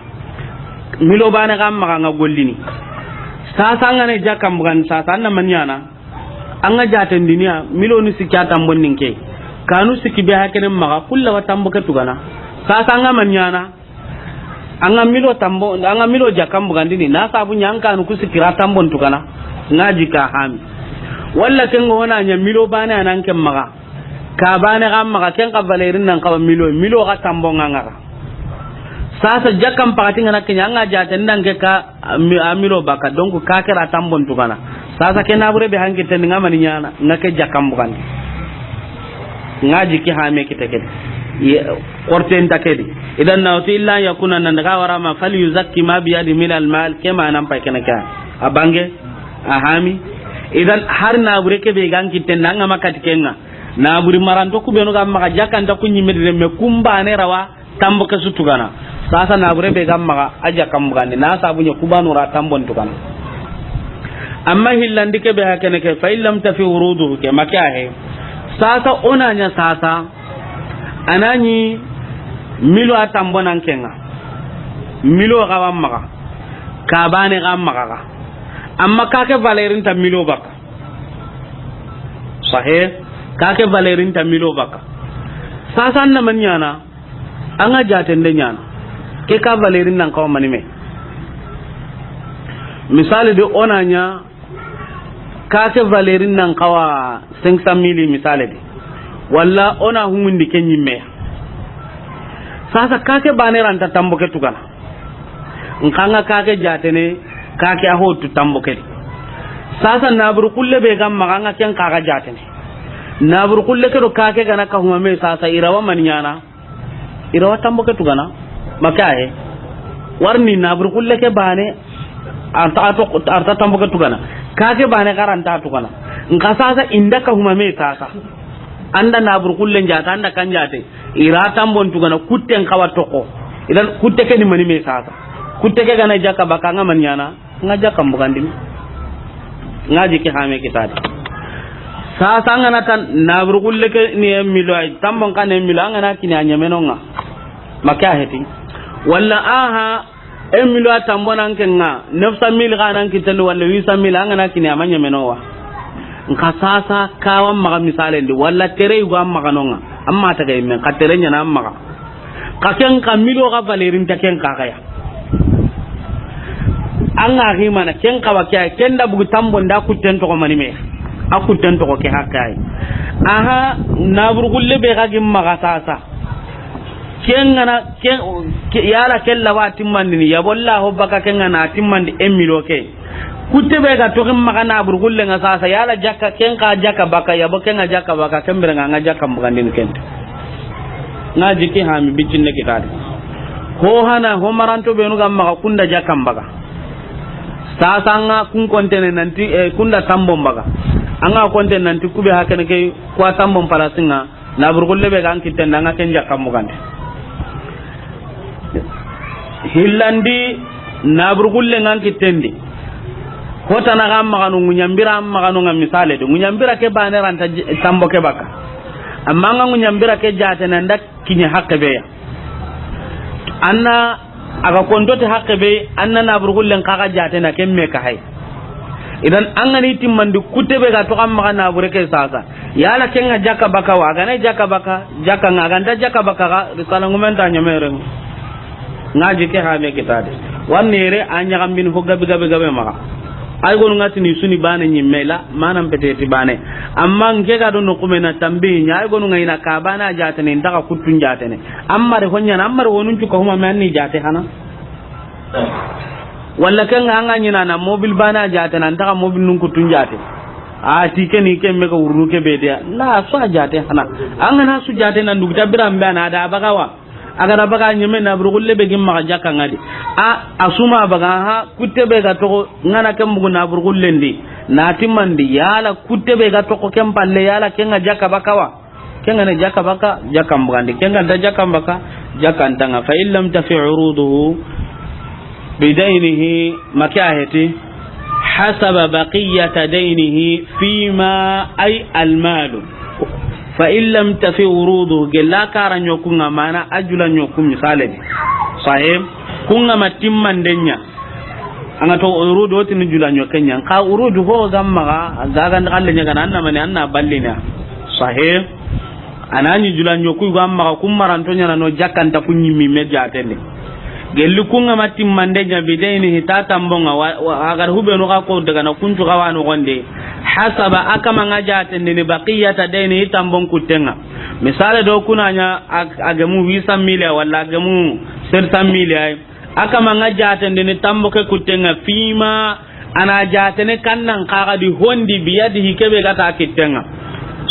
Milo bane ga maga nga gollini. Sasa ngane jakam bugan sasa anna manyana. Anga jaten diniya milonu sikki a tambon ninke. Kanu sikki be hakene maga kulla wa tambo ke tugana. Sasa nga manyana. Anga milo tambo, anga milo jakam bugandini. Na sabu nya an kanu ku sikira tambon tugana. Nga jika hami. Walla kengo wana nya milo bane anan ke maga. Ka bane ga maxa ken xa valerin nan xawa milo, milo xa tambon ŋa ŋa xa. Sasa jakkan paxati ŋa na ke ɲa, an ga jaten da ke ka a mi-, a milo baka, donc ka ke ra tambon tugana. Sasa ke nabure be hanki ten ŋa mani ɲaana, ŋa ke jakkan bugandi. Ŋa jiki hame kite ke di. Ye, korten ta ke di. Idan na wuti illa an yakuna nan daga wara ma fal yuzakki ma biyadi min al mal, ke ma nan pay kena ka. A bange, a hami. Idan har nabure ke be ganki ten ŋa ma kati ke ŋa. Naburi maranto ku benu ga maxa jakkan ta ku ɲimme di, me kumbane rawa tambo ke su tugana. Sasa nabure be ga maxa a jakkan bugandi, na sabu ɲa kubanu ra tambon tugana. Amma hillandi ke be hakene ke, fa illam tafi urudu ke make a he. Sasa ona ɲa sasa, anani milo a tambo nan ke ŋa. Milo ga wa maxa. Ka bane ga maxa ga. Amma ka ke valerin ta milo baka. Sahe, ka ke valerin ta milo baka. Sasa an na man ɲaana, an ga jaten de ɲaana. Ke ka valerin nan xawa mani me. Misali de ona ɲa, ka ke valerin nan xawa cinq cent mille misali de. Walla ona humundi ke ɲimme. Sasa ka ke bane ra nta tambo ke tugana. Nxa ŋa ka ke jatene, ka ke a hotu tambo ke di. Sasa naburu kulle be ga maxa ŋa ken xa ga jatene. Naburu kulle ke do ka ke ga na ka huma me sasa i ra wa mani ɲaana. I ra wa tambo ke tugana. Make a he. Warni naburu kulle ke bane, arta, arta, arta tambo ke tugana. Ka ke bane ga ra nta tugana. Nxa sasa i nda ka huma me sasa. An da naburu kulle n jata, an da kan jate. I ra tambon tugana, kutten xawa toxo. Idan kutte ke ni mani me sasa. Kutte ke ga na jakka baka ŋa mani ɲaana, ŋa jakkan bugandini. Ŋa jiki hame kitadi. Sasa ŋa na tan naburu kulle ke ni en milo ay, tambon kan en milo, an ga na kini a ɲemeno ŋa. Make a heti. Walla aha, En milo a tambo nan ke ŋa, neuf cent mille ga nan kitandi walla huit cent mille, an ga na kini a ma ɲemeno wa. Nxa sasa ka wa maxa misalen di, walla tere yugo an maxa no ŋa, an ma taga yimme, nxa tere ɲaana an maxa. Xa ken xa milo ga valerin ta ken xa ga ya. An ga ximana, ken xa wa ke ay, ken da bugu tambo nda kutten toxo mani me. A kutten toxo ke haqe ay. Aha, naburu kulle be ga gin maxa sasa. Ken ŋa na, ken, ke, yala ken la wa timmandini, ya bolla ho baka ken ŋa na timmandi en milo ke. Kutte be ga toxin maxa naburu kulle ŋa sasa, yala jakka, ken xa jakka baka, ya bo ken ŋa jakka baka, ken bire ŋa ŋa jakka mbugandini ken. Ŋa jiki hami bicinne kitadi. Ho hana, ho maranto benu ga maxa, kun da jakkan baga. Sasa an ga kun kontene nanti, eh, kun da tambon baga. An ga kontene nanti kube hakene ke, kuwa tambon palasinga, naburu gulle be ga an kitten da, an ga ken jakkan bugandi. Hillandi, naburu gulle ga an kitten di. Hotana ga maxa no, ŋuɲanbira maxa no, ŋa misale de. Ŋuɲanbira ke bane ranta j-, tambo ke baka. Amma an ga ŋuɲanbira ke jatene, an da kiɲe hakke be ya. An na a ga konto ti hakke be, an na naburu gullen xa ga jatene, ken me ka hay. Idan an ga ni timmandi kutte be ga toxo an maxa nabure ke sasa. Yala ken ga jakka baka wa, a ga na jakka baka, jakka ŋa, a ga nta jakka baka ga, risala ŋumen ta ɲamere. Ŋa ji ke ha me kitade. Wanne re a ɲaxambini ho gabe gabe gabe maxa. Ay gonu ŋa tini suni bane ɲimme la, manan peteti bane. Amma nke ga do no kume na tambi ɲa, ay gonu ŋa i na ka bane a jatene, i nta xa kuttun jatene. Amma re ho ɲana, amma re honun cuka huma me an ni jate hana. Walla ken ga an ga ɲina na mobil bane a jatene, an nta xa mobil nun kuttun jate. A ti ke ni ke me ga wurunu ke be de. La, su a jate hana. An ga na su jate na ndugu ta biran be na da bagawa. A ga da baga ɲeme naburu gulle be gin maxa jakka ŋa di. A, a suma baga ha, kutte be ga toxo, ŋa na ken bugu naburu gullen di. Na timmandi, yala kutte be ga toxo ken palle, yala ken ga jakka baka wa. Ken ga ne jakka baka, jakkan bugandi. Ken ga nta jakkan baka, jakkan ta ŋa. Fa in lam tafi uruduhu bidaynihi, ma ke a heti, hasaba baqiyata daynihi fima ay almalu. Fa in lam tafi uruduhu, gella kara ɲoku ŋa, mana a jula ɲoku misale di. Sahib, ku ŋa ma timmande ɲa. An ga to urudu, o tini jula ɲoke ɲa. Xa urudu ho ga maxa, ga ga nda xalle ɲa ga na, an na mani, an na ballina. Sahib. A na ɲi jula ɲoku ga maxa, kun maranto ɲana no jakkan ta kun ɲimmi me jatende. Gelli ku ŋa ma timmande ɲa bidaynihi ta tambon ŋa, wa, wa, a ga da hubenu ga ko daga na kuncu ga wa no gonde. Hasaba a kama ŋa jatende ni baqiyata daynihi tambon kutten ŋa. Misale do ku na ɲa a, a gemu huit cent mille walla a gemu sept cent mille ay. A kama ŋa jatende ni tambo ke kutten ŋa fima, a na jatene kannan xa ga di hondi biyadihi ke be ga ta kitten ŋa.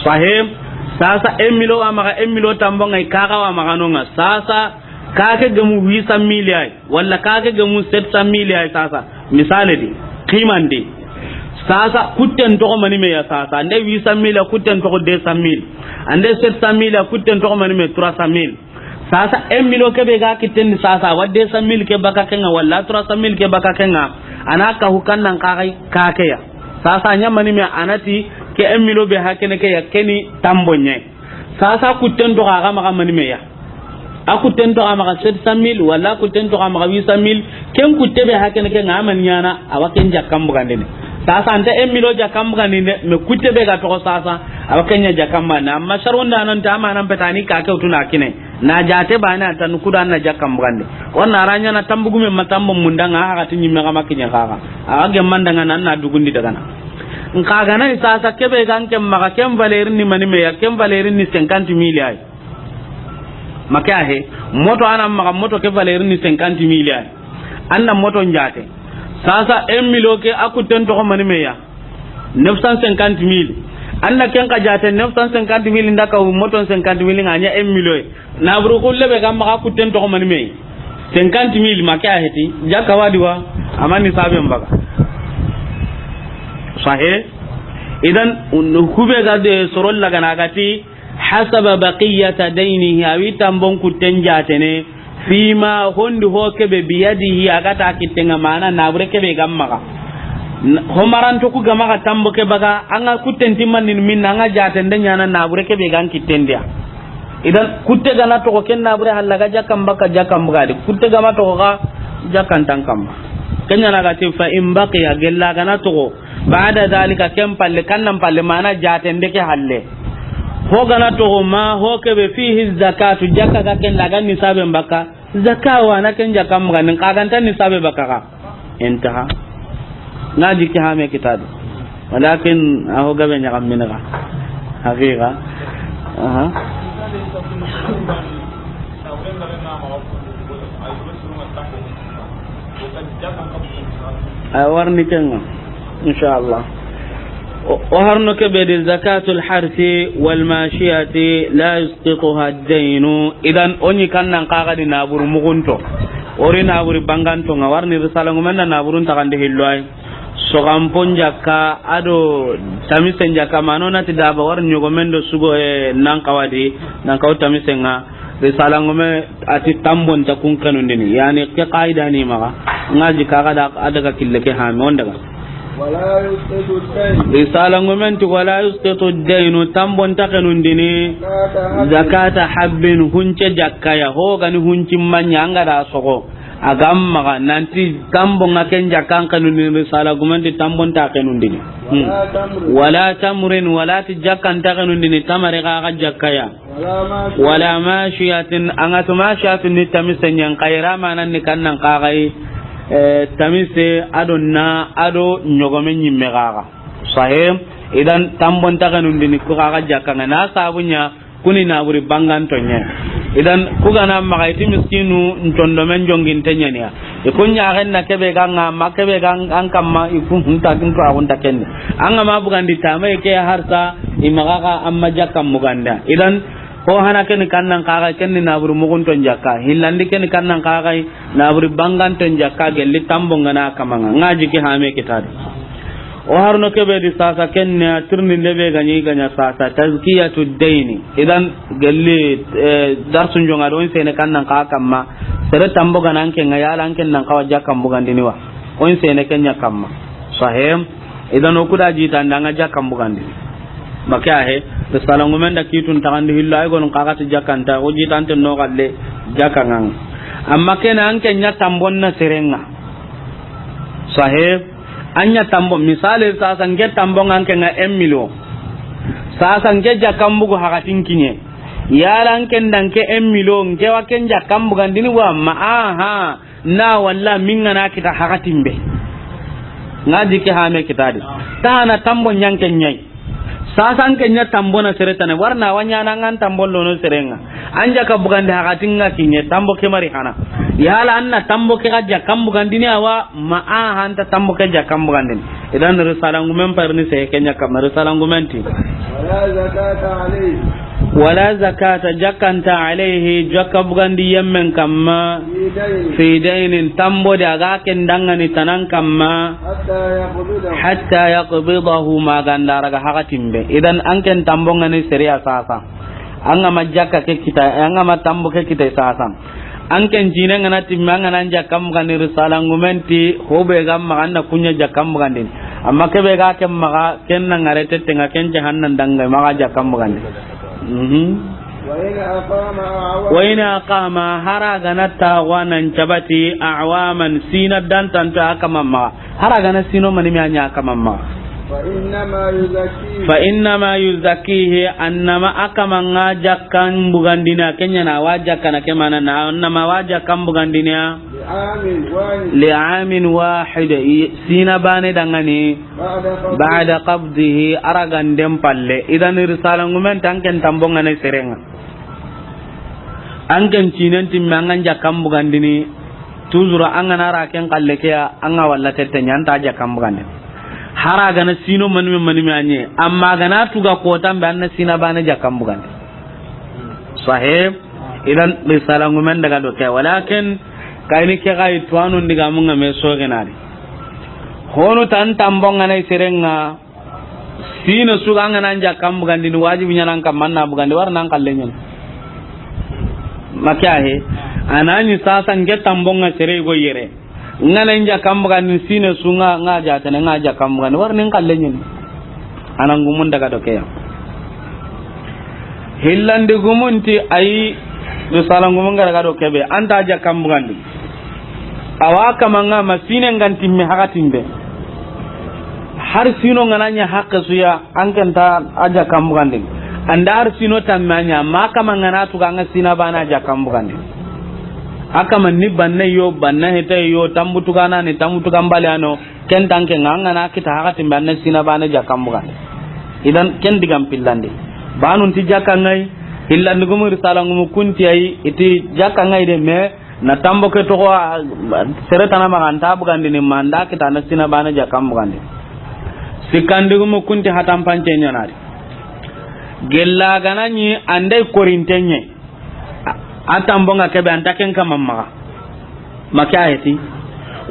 Sahib, sasa un million wa maxa, un million tambo ŋa, i ka ga wa maxa no ŋa. Sasa ka ke gemu huit cent mille ay, walla ka ke gemu sept cent mille ay sasa. Misale di, qimandi. Sasa kutten toxo mani me ya sasa. Nde huit cent mille, kutten toxo deux cent mille. Ande sept cent mille, kutten toxo mani me trois cent mille. Sasa un million ke be ga kitten di sasa, wa deux cent mille ke baka ken ŋa, walla trois cent mille ke baka ken ŋa, a na ka hukan nan ka ga ka ke ya. Sasa ɲa mani me, a na ti ke un million be hakene ke ya, ke ni tambo ɲa. Sasa kutten toxo a ga maxa mani me ya. A kutten toxo a maxa sept cent mille, walla a kutten toxo a maxa huit cent mille, ken kutte be hakene ke ŋa mani ɲana, a wa ken jakkan bugandini. Sasa anta un million jakkan bugandini de, mais kutte be ga toxo sasa, a wa ken ɲa jakkan bugandini. Amma sharon da nan ta amanan petani ka ke utuna kine. Na jate bane a tan kuda na jakkan bugandi. Wonna a ra ɲana tambugume ma tambo munda ŋa, a ga ti ɲimme ga ma kiɲe xa ga. A ga manda ŋa nan na dugundi daga na. Nka ga na sasa ke be ga n ke maxa, ken valeur ni mani me ya, ken valeur ni cinquante mille ay. Ma ke a he, moto a na maxa, moto ke valeur ni cinquante mille ay. An na moto n jate. Sasa un million ke a kutten toxo mani me ya. Neuf cent cinquante mille. An na ken xa jate neuf cent cinquante mille nda ka moto cinquante mille ŋa ɲa un million. Naburu gulle be ga maxa kutten toxo mani me. Cinquante mille ma ke a heti, jakka wa di wa, a ma ni saben baga. Sahib. Idan, un-, hube ga de soro lagana ga ti, hasaba baqiyata daynihi, a wi tambon kutten jatene, fima hondi ho ke be biyadihi a ga ta kitten ŋa, mana nabure ke be ga maxa. N-, ho maranto ku ga maxa tambo ke baga, an ga kutten timmandini minna, an ga jatende ɲana nabure ke be ga n kitten di ya. Idan, kutte ga na toxo ken nabure halla ga jakkan baka, jakkan bugadi. Kutte ga ma toxo ga jakkan tan kamma. Ken ɲana ga ti fa in baqiya, gella ga na toxo. Ba'da dhalika, ken palle, kannan palle, mana jatende ke halle. Ho ga na toxo ma, ho ke be fihi zakatu, jakka ga ken da ga nisaben baka, zakka wa na ken jakkan bugandini, xa ga nta nisabe baka ga. Intaha. Na jiki ha me kitadi. Walakin a ho gabe ɲaxamini ga. Haqiqa. Aha. A warni ken ŋa. Inshallah. O, o harno ke be di zakatul harsi wal mashiyati la yusqituha ad-daynu. Idan o ni kannan kaga di naburu mugunto. O ri naburi banganto nga warni risala ngumen da naburun taxandi hillo ay. Soxanpon jakka ado tamisen jakka mano nati daba war ñogomen do sugo e nan kawadi nan kaw tamisen nga. Risala ngume ati tambon ta kun kanundini, yani ke qaida ni maga. Nga jika ga da adaga kille ke hami on daga. ولا يسقط الدين. Risala ngumen ti wala yusqitu ad-daynu, tambon ta kanundini. زكاة حب. Zakata habbin, hunce jakka ya. Ho gani hunci manya anga da sogo. A ga maxa nanti tambo nga ken jakkan kanundini, risala gumenti tambon ta kanundini. Hmm. ولا تمر. Wala tamrin, wala ti jakkan ta kanundini, tamare ga ga jakka ya. ولا ماشية. Wala mashiyatin, anga to mashiyatin ni tamise ñen kayra manan ni kannan kagai, eh, tamise ado na ado ñogome ñimme gaga. Sahih. Idan tambon ta kanundini ku gaga jakka nga na sabunya. Kuni naburi banganto ñe. Idan kugana maxa iti miskinu ncondomen jonginte ñaniya. I kun ñaxen na kebe ga nga ma kebe ga an kamma i kun hunta kin to axunta kende. An ga ma bugandi tama i ke harsa i maxa ga amma jakkan buganda. Idan ho hana keni kannan kaga keni naburi mugunton jakka. Hillandi keni kannan kaga naburi banganton jakka gelli tambon gana kamanga. Nga jiki hame kitadi. O harno kebe di sasa kenne a tirni ndebe ganyi ganya sasa tazkiyatu dayni. Idan gelli, eh, darsun jonga do in sene kannan ka kamma. Sere tambo ganan ke nga yala an ken nan kawa jakkan bugandini wa. O in sene kenya kamma. Sahih. Idan o kuda jita ndanga jakkan bugandini. Make ahe, risala ngumen da kitun taxandi hillo ay gonun kaxati jakkanta, o jitante no galle jakkangan. Amma kena an kenya tambon na serenga. Sahih. Anya tambo, misali sasa nke tambo nga nke nga un million. Sasa nke jakkan bugu hakatin kinye. Yala nke nda nke un million, nke wa ken jakkan bugandini wa ma aha. Na walla minga na kita hakatin be. Nga jike hame kitadi. Tana tambo ñanke ñay. Sasa nke ña tambo na sere tane. Warna wa ñana ngan tambo lono serenga. An jakka bugandi hakatin nga kinye tambo ke mari hana. Yala anna tambo ke ga jakkan bugandini awa ma a hanta tambo ke jakkan bugandini. Idan risala ngumen parni se kenya kamma risala ngumen ti. ولا زكاة عليه. Wala zakata jakkanta alayhi jakka bugandi yemmen kamma. في دين. Fi daynin tambo de aga ken dangani tanan kamma. حتى يقبضه. Hatta yaqbidahu maganda raga hakatin be. Idan an ken tambo ngani sere ya sasa. An ga ma jakka ke kita, an ga ma tambo ke kita sasa. An ken jine ngana timme an gana jakkan bugandi risala ngumen ti hobe ga maxa anna kunya jakkan bugandini. Amma kebe ga ken maxa ken na ngare tette nga ken jahannan danga maxa jakkan bugandi. Mhm. وإن أقام أعواما. Wa ina qama hara gana taxwa nan cabati a'waman sina dan tanto a kama maxa. Hara gana sino mani mi anya kama maxa. فإنما يزكيه. Fa innama yuzakkihi, annama a kama nga jakkan bugandini, kenya na wa jakkana ke mana na, annama wa jakkan bugandini. لعام واحد. Li amin wahid, i-, sina bane dangani. بعد قبضه. Ba'da qabdihi, araganden palle. Idan risala ngumen tanken tambonga ne serenga. An ken cinen timme an ga jakkan bugandini, toujours an ga na ra ken kalle ke ya, an ga walla tette ña, an ta jakkan bugandini. Hara gana sino manime manime a ñe, amma gana tuga kotan be an na sina bane jakkan bugandi. Sahih. Idan risala ngumen daga do ke, walakin kayni ke ga yi tuwanu ndiga mun ga me sogenari. Honu tan tambonga ne serenga. Sine su ga an ga na jakkan bugandini, wajibi ñanan kamma na bugandi, wara nan kalle ñen. Make ahe, anani sasa nke tambonga sere go yere. Nga na jakkan bugandini sine su nga, nga jatene nga jakkan bugandi, wara nin kalle ñen. Anan gumun daga do ke ya. Hillandi gumunti ayi, do salangumun ga daga do kebe, an ta jakkan bugandi. Awa kama nga ma sine nganti me hakatin be. Har sino ngana ña hakke suya, an ken ta a jakkan bugandi. Anda har sino tamme a ña, ma kama ngana tuga nga sina bana jakkan bugandi. A kama ni banna yo, banna heta yo, tambutu gana ni, tambutu gambale ano, ken tanke nga, an ga na kita hakatin be an na sina bana jakkan bugandi. Idan ken digan pillandi. Banun ti jakka ngai, hillandi gumu risala ngumu kunti ayi, iti jakka ngai de me, na tambo ke toxo, a, sere tana maxa an ta bugandini ma an da kita na sina bana jakkan bugandi. Sikkandigumu kunti hatampance ɲanadi. Gella gana ɲi andai korintenɲe. A tambonga kebe anta ken kaman maxa. Make a heti.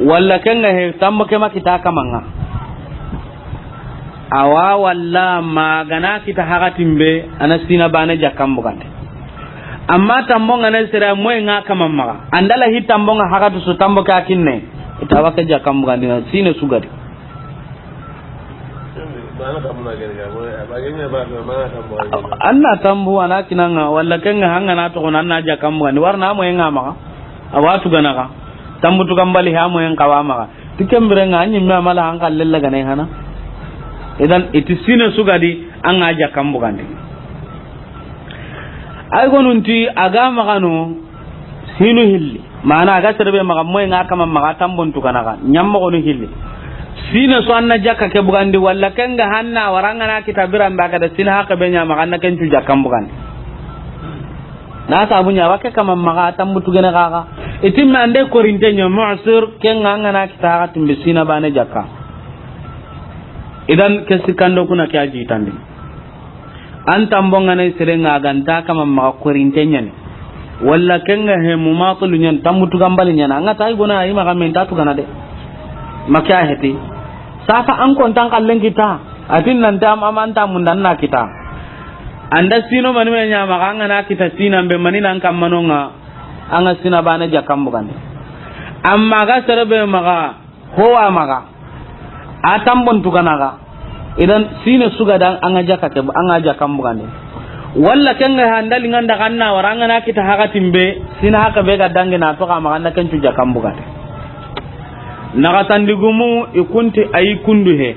Walla kenga he tambo ke ma kita kamanga. Awa walla ma gana kita hakatimbe ana sina bane jakkan bugande. Amma tambonga na sira moy nga kaman maxa. Andala hi tambonga hakatu su tambo ka kinne. Ita wake jakkan bugande na sine sugadi. Anna tambu ana kinanga walla kenga hanga na toxono anna jakkan bugandi warna moyen nga maxa. Awa tugana xa tambu tugan bali ha moyen kawa maxa. Ti kembire nga anyi me amala hanka lella gane hana. Idan iti sine sugadi anga jakkan bugandi. Ay gonunti aga maxano. Sinu hilli mana aga serebe maxa moy nga kama maxa tambon tukana ga ɲamma gonu hilli. Sine so anna jakka ke bugandi walla kenga hanna waranga na kita biran ba kada sina haka be ɲa maxa anna kencu jakkan bugandi. Na sabu ɲa wake kama maxa tambu tugene gaga. Itimme ande korinte ɲa mu'sir kenga anga na kita haka timbe sina bane jakka. Idan ke sikando kuna ke aji tandi. An tambonganay serenga aganta kama maxa korinte ɲani. Walla kenga he mumatilu ɲani tambu tugambali ɲani anga tay gona ayi maxa men ta tugana de. Make a heti. Sasa an kontan kallen kita. Atin nanta am am anta mundan na kita. Anda sino mani me ɲa maxa anga na kita sina be mani nan kammanonga. Anga sina bane jakkan bugande. Amma ga serebe maxa. Howa maxa. A tambon tugana ga. Idan sine suga dan anga jakka ke anga jakkan bugande. Walla kenga handali nganda kanna waranga na kita hakatimbe sina haka be ga dange na to kama ganda kencu jakkan bugande. Naga tandigumu ikunti ayi kundu he.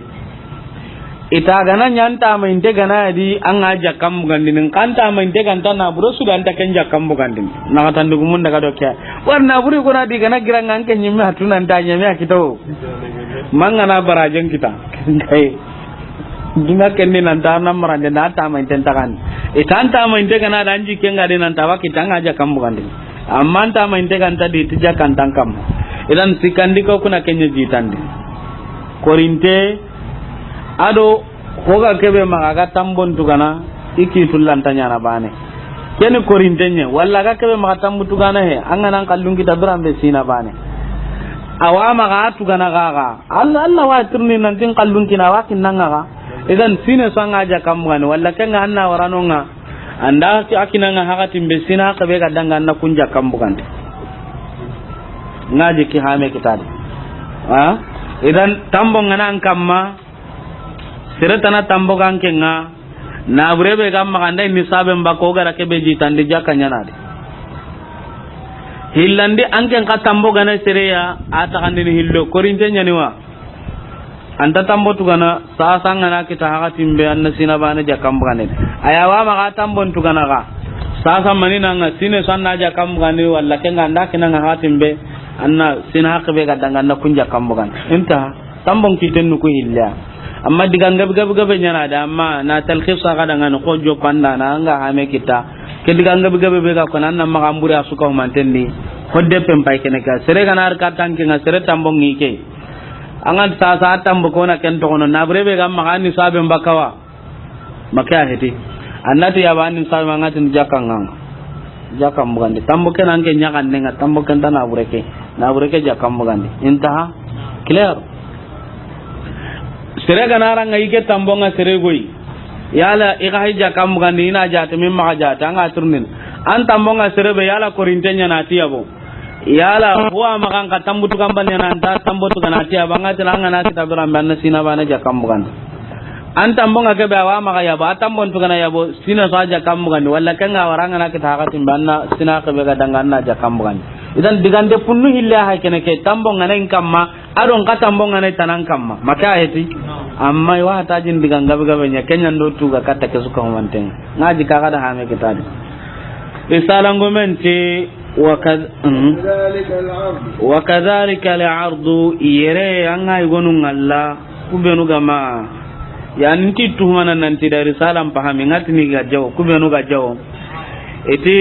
Ita gana ɲanta ma inte gana di anga jakkan bugandini kanta ma inte ganta na buro su ganta ken jakkan bugandini. Naga tandugumun daga do ke. Warna buri gona di gana giranga anke ɲimme atuna nta ɲame akito. Mangana barajen kita. Kai. Duna kenni nanta na marande na ta ma inte tagan. Ita anta ma inte gana danji kenga de nanta wakita anga jakkan bugandini. Amma anta ma inte ganta di ti jakkan tankam. Idan sikandi ko kuna kenya jitandi. Korinte Ado hoga kebe maxa ga tambon tugana. Iki tullanta ɲana bane. Keni korintenye walla ga kebe maxa tambu tugana he anga nan kallun kita biran be sina bane. Awa maxa tugana gaga Allah Allah wa tirni nan tin kallun kina wa kinnanga ga. Idan sine so anga jakkan bugandi walla kenga anna waranonga. Anda akinanga hakatimbe sina kebe ga danga anna kun jakkan bugandi. Ngaji ki hame kitadi. Ha? Idan tambongana an kamma. Sere tana tambo ganke nga. Na bure be ga maxa ndai ni sabe mbako gara kebe jitandi jakka ɲanadi. Hillandi anken ka tambo gana sereya a taxandini hillo korinte ɲani wa. Anta tambo tugana sasa ngana kita hakatimbe anna sina bane jakkan bugande. Aya wa maxa tambon tugana ga. Sasa mani nanga sine sanna jakkan bugande walla kenga anda kinanga hakatimbe anna sina hakbe ga danga anna kun jakkan bugande. Inta. Tambon kiten nuku hilla. Amma diga ngabi gabi gabe ɲana da amma na talkhis ga danga no ko jo panda na anga hame kita. Ke diga ngabi gabe be ga ko nan na maga mburi asuka humantendi. Hodde pem pay kene ka sere gana ar ka tanke nga sere tambon ngi ke. Anga sasa tambo ko na ken to kono na bure be ga maga ni sabe mbakawa. Make a heti. Annati yaba anni sawi mangati jakkan nganga. Jakkan bugandi. Tambo ken anke ɲakan nenga tambo ken ta na bureke. Na bureke jakkan bugandi. Intaha. Clair. Sere gana ranga ike tambonga sere goyi. Yala ika hay jakkan bugandi ina jate min maga jate anga turnin. An tambonga sere be yala korinte ɲana tiyabo. Yala huwa magan ka tambu tugan bali na anta tambo tugana ti abanga tira anga na kita biran be anna sina bane jakkan bugandi. An tambonga kebe awa maga yabo a tambon tugana yabo sina so jakkan bugandi walla kenga waranga na kita hakatin be anna sina kebe ga danga anna jakkan bugandi. Idan digande punnu hilla ha kene ke tambonga na in kamma adon ka tambonga na tanan kamma maka heti. Amma wa ta jin digan gabe gabe nya kenyan do tuga katta ke suka humanten ngaji kaga da hame kitadi. Isalango men ti وكذ-، mhm. وكذلك العرض. وكذلك العرض، yere, an ga i gonu ngalla, ku benu ga ma, yani, nti tuhumana nanti da risalan pahami, ngatini ga jaw, ku benu ga jaw. Iti,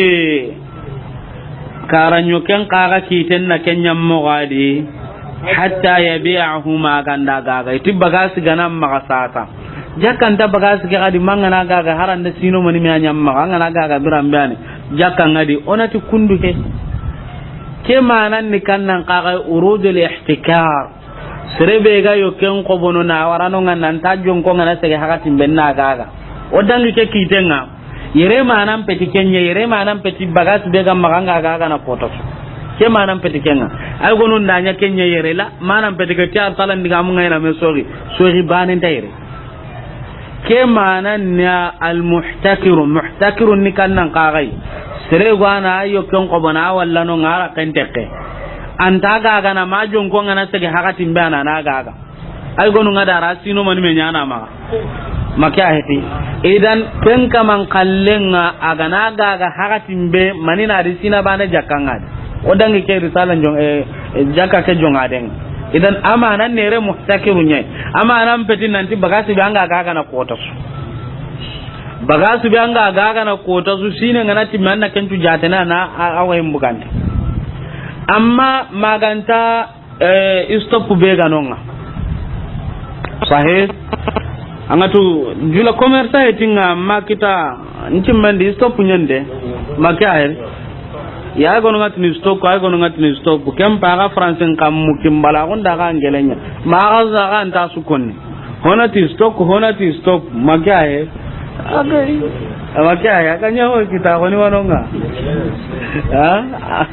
karanyo ken kaga kiten na ken ɲammo gadi, Hatta yabi'ahu, ma ga nda gaga. I ti bagasi ga na maxa sasa. Jakka nta bagasi ke xadi, ma an ga na gaga, hari an da sino mani me a ɲa maxa, an ga na gaga biran be ya ni, jakka ŋa di, o na ti kundu he. Ke manan ni kannan xa ga urudul ihtikar. Sere be ga yokken xobono na wara no ŋa, nan ta jonko ŋa na sege hakatin be na gaga. O dangi ke kiten ŋa. Yere manan peti ken ɲa, yere manan peti bagasi be ga maxa an ga gaga na koto. Ke manan peti ken ŋa. Ay gonu nda ɲa ken ɲa yere la, manan peti ke ti a salan diga mun ŋa ina me soxi, soxi banen ta yere. Ke manan ni al muhtakiru, muhtakiru ni kannan xa ga yi. Sere go a na yokken xobono walla no ŋa ra ken tekke. An ta gaga na ma jonko ŋa na sege hakatin be a na na gaga. Ay gonu ŋa da ra sino mani me ɲa na maxa. Ma ke ya heti. Idan ken kaman xallen ŋa a ga na gaga hakatin be mani na di sina bane jakka ŋa di. O dangi ke risala jon, eh, eh, jakka ke jonga den. Idan a manan ni yere muhtakiru ɲa. A manan peti nan ti bagasi be an ga gaga na koto su. Bagasi be an ga gaga na koto su sine ŋa na ti man na ken tu jatena na a, a wa yin bugandi. Amma ma ga nta Eh, stop be ga no ŋa. Sahih. An ga tu jula commerce he ti ŋa ma kita nti mandi stop ɲande. Ma ke ya he. Ya gonu ŋa tini stop, ay gonu ŋa tini stop. Ken pa ga français kammu kimbala gon da ga ngeleɲa. Ma ga za ga nta su konni. Hona ti stop, hona ti stop. Ma ke ya he. Ake. Ma ke ya he. Aka ɲa ho kita goni wa no ŋa. Ha?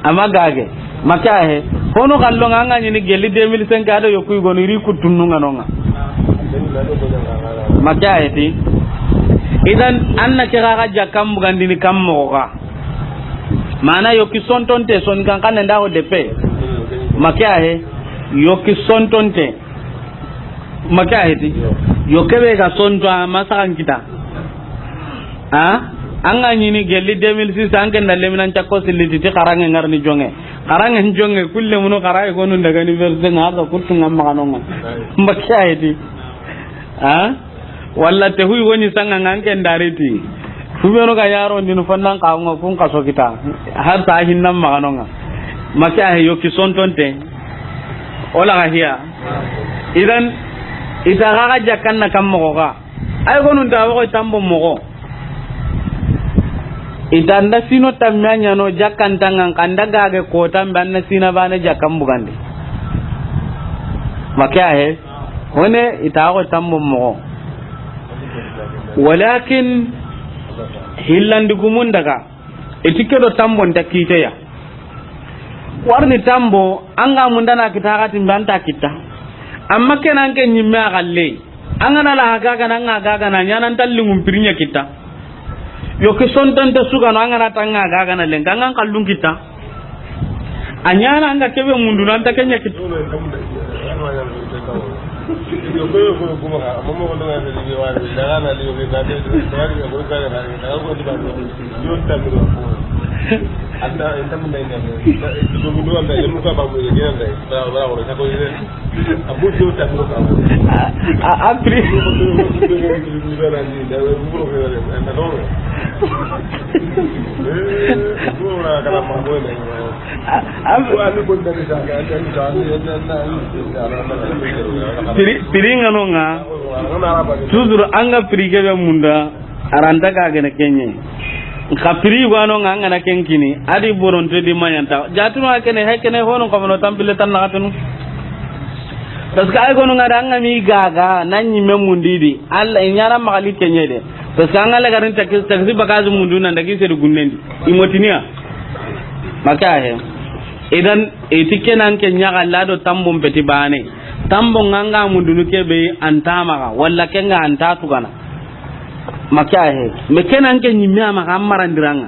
Ama gage. Ma ke ya he. Hono kallo ŋa an ga ɲini gelli deux mille cinq a do yoku i gonu iri kuttunnu ŋa no ŋa. Ma ke ya he ti. Idan an na ke ga ga jakkan bugandini kam moxo ga. Mana yoki sontonte, son kan kan nda ho depe. Ma ke ya he. Yoki sontonte. Ma ke ya he ti. Yo ke be ga sonto a ma saxan kita. Ha? An ga ɲini gelli deux mille six, an ken da leminan cakko silliti ti xaranŋe ŋa ri ni joŋŋe. Xaranŋe joŋŋe, kulle munu xara i gonu daga université ŋa, a ga kuttu ŋa maxa no ŋa. Ma ke ya he ti. Ha? Walla te hu i goni sanga ŋa an ken da ri ti. Fu be no ga yaro ndinu fannan ka ŋa kun kaso kita. Har ta hinnan maxa no ŋa. Ma ke ya he yoki sontonte. O la ga hiya. Idan, i ta ga ga jakkan na kam moxo ga. Ay gonu nta woxo tambo moxo. I ta nda sino tammi a ɲa no jakkan tangan xa nda gage kotan be an na sina bane jakkan bugandi. Ma ke ya he. Hone i ta woxo tambo moxo. Walakin hillandi gumun daga. I ti ke do tambo nta kite ya. Warni tambo, an ga munda na kita hakatin be an ta kita. Amma ke na an ke ɲimme a galle. An ga na la ha gaga na, an ga gaga na, ɲa na an ta lingun piriɲa kita. Yoki sontonte su ga no, an ga na ta an ga gaga na lenki, an ga an kallun kita. A ɲa na an ga ke be mundu na an ta ke ɲa kita. A, a, a prix. A, a, prix, prix ŋa no ŋa. Toujours an ga prix ke be munda. A ra nta ga gene ke ɲa. Xa prix ga no ŋa an ga na ken kini. A di boronto di maɲanta. Jatuma kene, he kene hono xa mono tampille tan na xatunu. Parce que ay gonu ŋa da an ga mi gaga na ɲimme mundi di. Alla i ɲa na maxa li ke ɲa de. Parce que an ga la garin taxi, taxi bagage mundu nan daga i sedu gunnen di. I motiniya. Ma ke ya he. Idan, i ti ke na an ke ɲa ga la do tambo n peti bane. Tambo ŋa an ga mundunu ke be an ta maxa. Walla ke ŋa an ta tugana. Ma ke ya he. Mais ke na an ke ɲimme a maxa an marandiranŋa.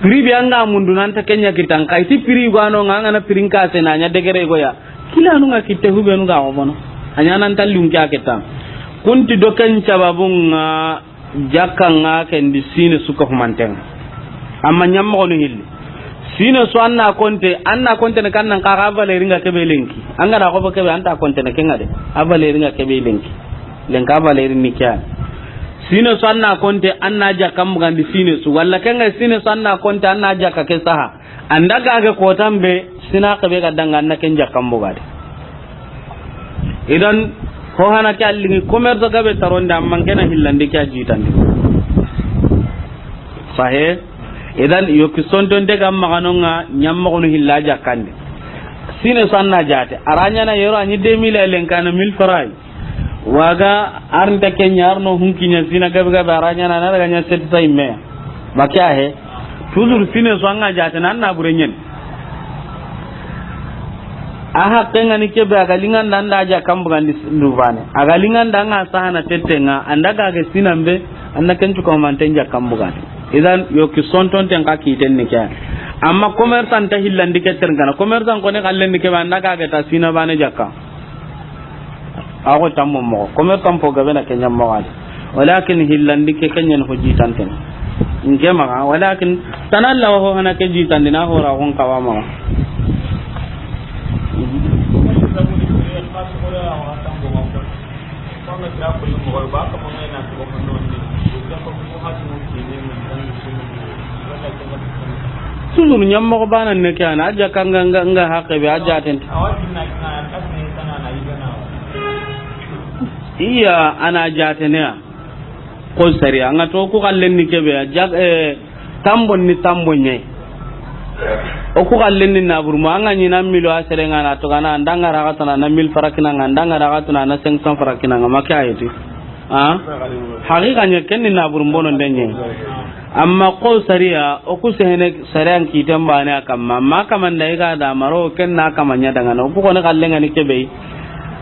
Prix be an ga mundu na an ta ke ɲa kitan xa i ti prix ga no ŋa an ga na prix n kase na ɲa degere go ya. Kila nu ŋa kitte hu be nu ga go bono. A ɲa na an ta lunki a kitan. Kunti do ken sababun ŋa jakka ŋa ken di sine su ka humanten ŋa. Amma ɲammoxonu hilli. Sine su an na konte, an na konte ne kan nan xa ga valeur ŋa ke be lenki. An ga na xo bo ke be an ta konte ne ke ŋa de. A valeur ŋa ke be lenki. Lenki a valeur ni ke ya. Sine su an na konte an na jakka mugandi sine su. Walla ke ŋa sine su an na konte an na jakka ke saha. An da gage kotan be sina xebe ga danga, an na ken jakkan bugandi. Idan, ho hana ke a lingi, commerce gabe taronde, amma n ke na hillandi ke a jitandi. Sahe? Idan, yoki sontonte ga maxa no ŋa, ɲammoxonu hilla jakkandi. Sine so an na jate. A ra ɲaana yero a ɲi deux mille lenkana mille francs. Waga arnta kenya arno hunkinya sina gabe gabe a ra ɲaana na daga ɲa setti sa imme. Make a he. Toujours sine so an ga jate na na bure ɲen. A haqqe ŋa ni kebe a ga linganda an da jakkan bugandi du bane. A ga linganda an ga sahana tette ŋa, an da ga ga sinan be, an na ken cuko manten jakkan bugandi. Idan, yoki sontonten xa kiten ni ke. Amma commerçant ta hillandi ke terngana. Commerçant ko ne xallen ni kebe an da ga ga ta sina bane jakka. A xo tammo moxo, commerçant fo gabe na ke ɲa moxo a di. Walakin hillandi ke, ke ɲen fo jitanten. N ke maxa, walakin tana Alla wa ho hana ke jitandi na ho ra xon xawa maxa. Toujours ɲammoxo bana ne ke ana, a jakka nga, nga, nga haqqe be, a jaten. Iya, ana jatene ya. Ko sariya, nga to ku xallen ni kebe ya, jak-, eh, tambon ni tambon ɲe. O ku xallen ni naburu mo, an ga ɲi na milo a sere nga na to gana, an da nga raxatana na mille francs kina nga, an da nga raxatana na cinq cents francs kina nga, make a yeti. A? Haqiqa ɲa ken ni naburu mbono ndenye. Amma ko sariya, o ku sehene sariyan kiten bane a kamma. Amma kamanda i ga da maro ken na kama ɲa dangana. O ku koni xallen ga ni kebe.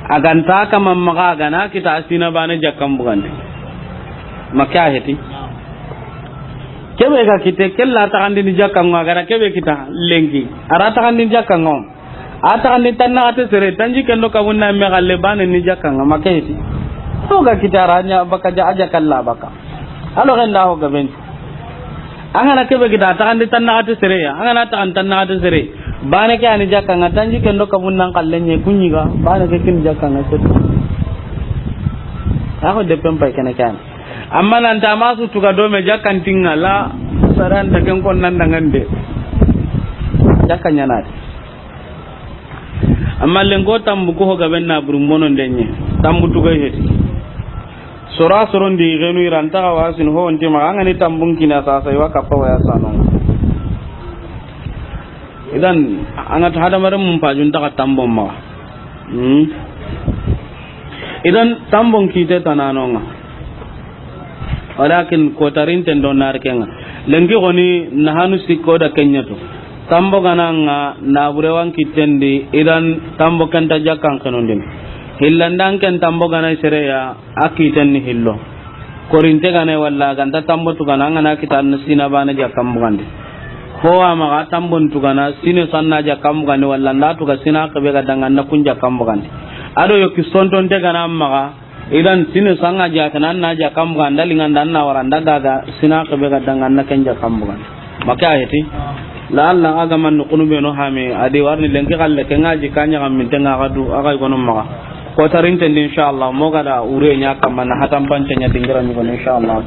A ga nta kama maxa a ga na kita a sina bane jakkan bugandi. Make a heti. Kebe ga kite, kella taxandini jakkan ŋo, a ga na kebe kita lenki. A ra taxandini jakkan ŋo. A taxandi tannaxate sere, tanjikke ndo kabunna me xalle bane ni jakkan ŋa, make heti. To ga kita ra ɲa baka ja, a jakka la baka. Alo genda ho gaben. An ga na kebe kita, a taxandi tannaxate sere ya. An ga na taxandi tannaxate sere. Bane ke ani jakkan ŋa, tanjikke ndo kabunna xalle ɲe kunɲi ga, bane ke kin jakkan ŋa sere. A xo de pempa kene kan. Amma nan ta masu tuga do me jakkan tinga la, saran ta ken kon nan dangande. Jakkan ɲana de. Amma lenko tambu ko ho gaben naburu mbono ndenye. Tambu tuga heti. Sora soron di genu iran ta wasin ho onti ma an ga ni tambun kina sasa i wa kappa waya sano. Idan, an ga ta hadamaren mun pajun ta ka tambon ma. Hmm. Idan, tambon kite tanano ŋa. Walakin ko tarinten do nar ke ŋa. Lenki goni na hanu sikko da kenya to. Tambo gana ŋa nabure wan kitendi, idan tambo kenta jakkan kenondin. Hillandan ken tambo gana sere ya, a kiten ni hillo. Korinte gane walla ganta tambo tugana, an ga na kita an sina bane jakkan bugandi. Ho a maxa tambon tugana, sine sanna jakkan bugandi, walla nda tuga sina kebe ga danga na kun jakkan bugandi. Ado yoki sontonte gana maxa, idan sine sanga jakana na jakkan bugandi, linganda na waranda gaga sina kebe ga danga na ken jakkan bugandi. Make a heti. La Allah a ga man kunu be no hame, a di warni lenki xalle ke ŋa ji kanya ga min tenga ga du, a ga gono maxa. Ko tarinten di, inshallah, mo ga da ure ɲa kamma na hatan pance ɲa dingira ni gono, inshallah.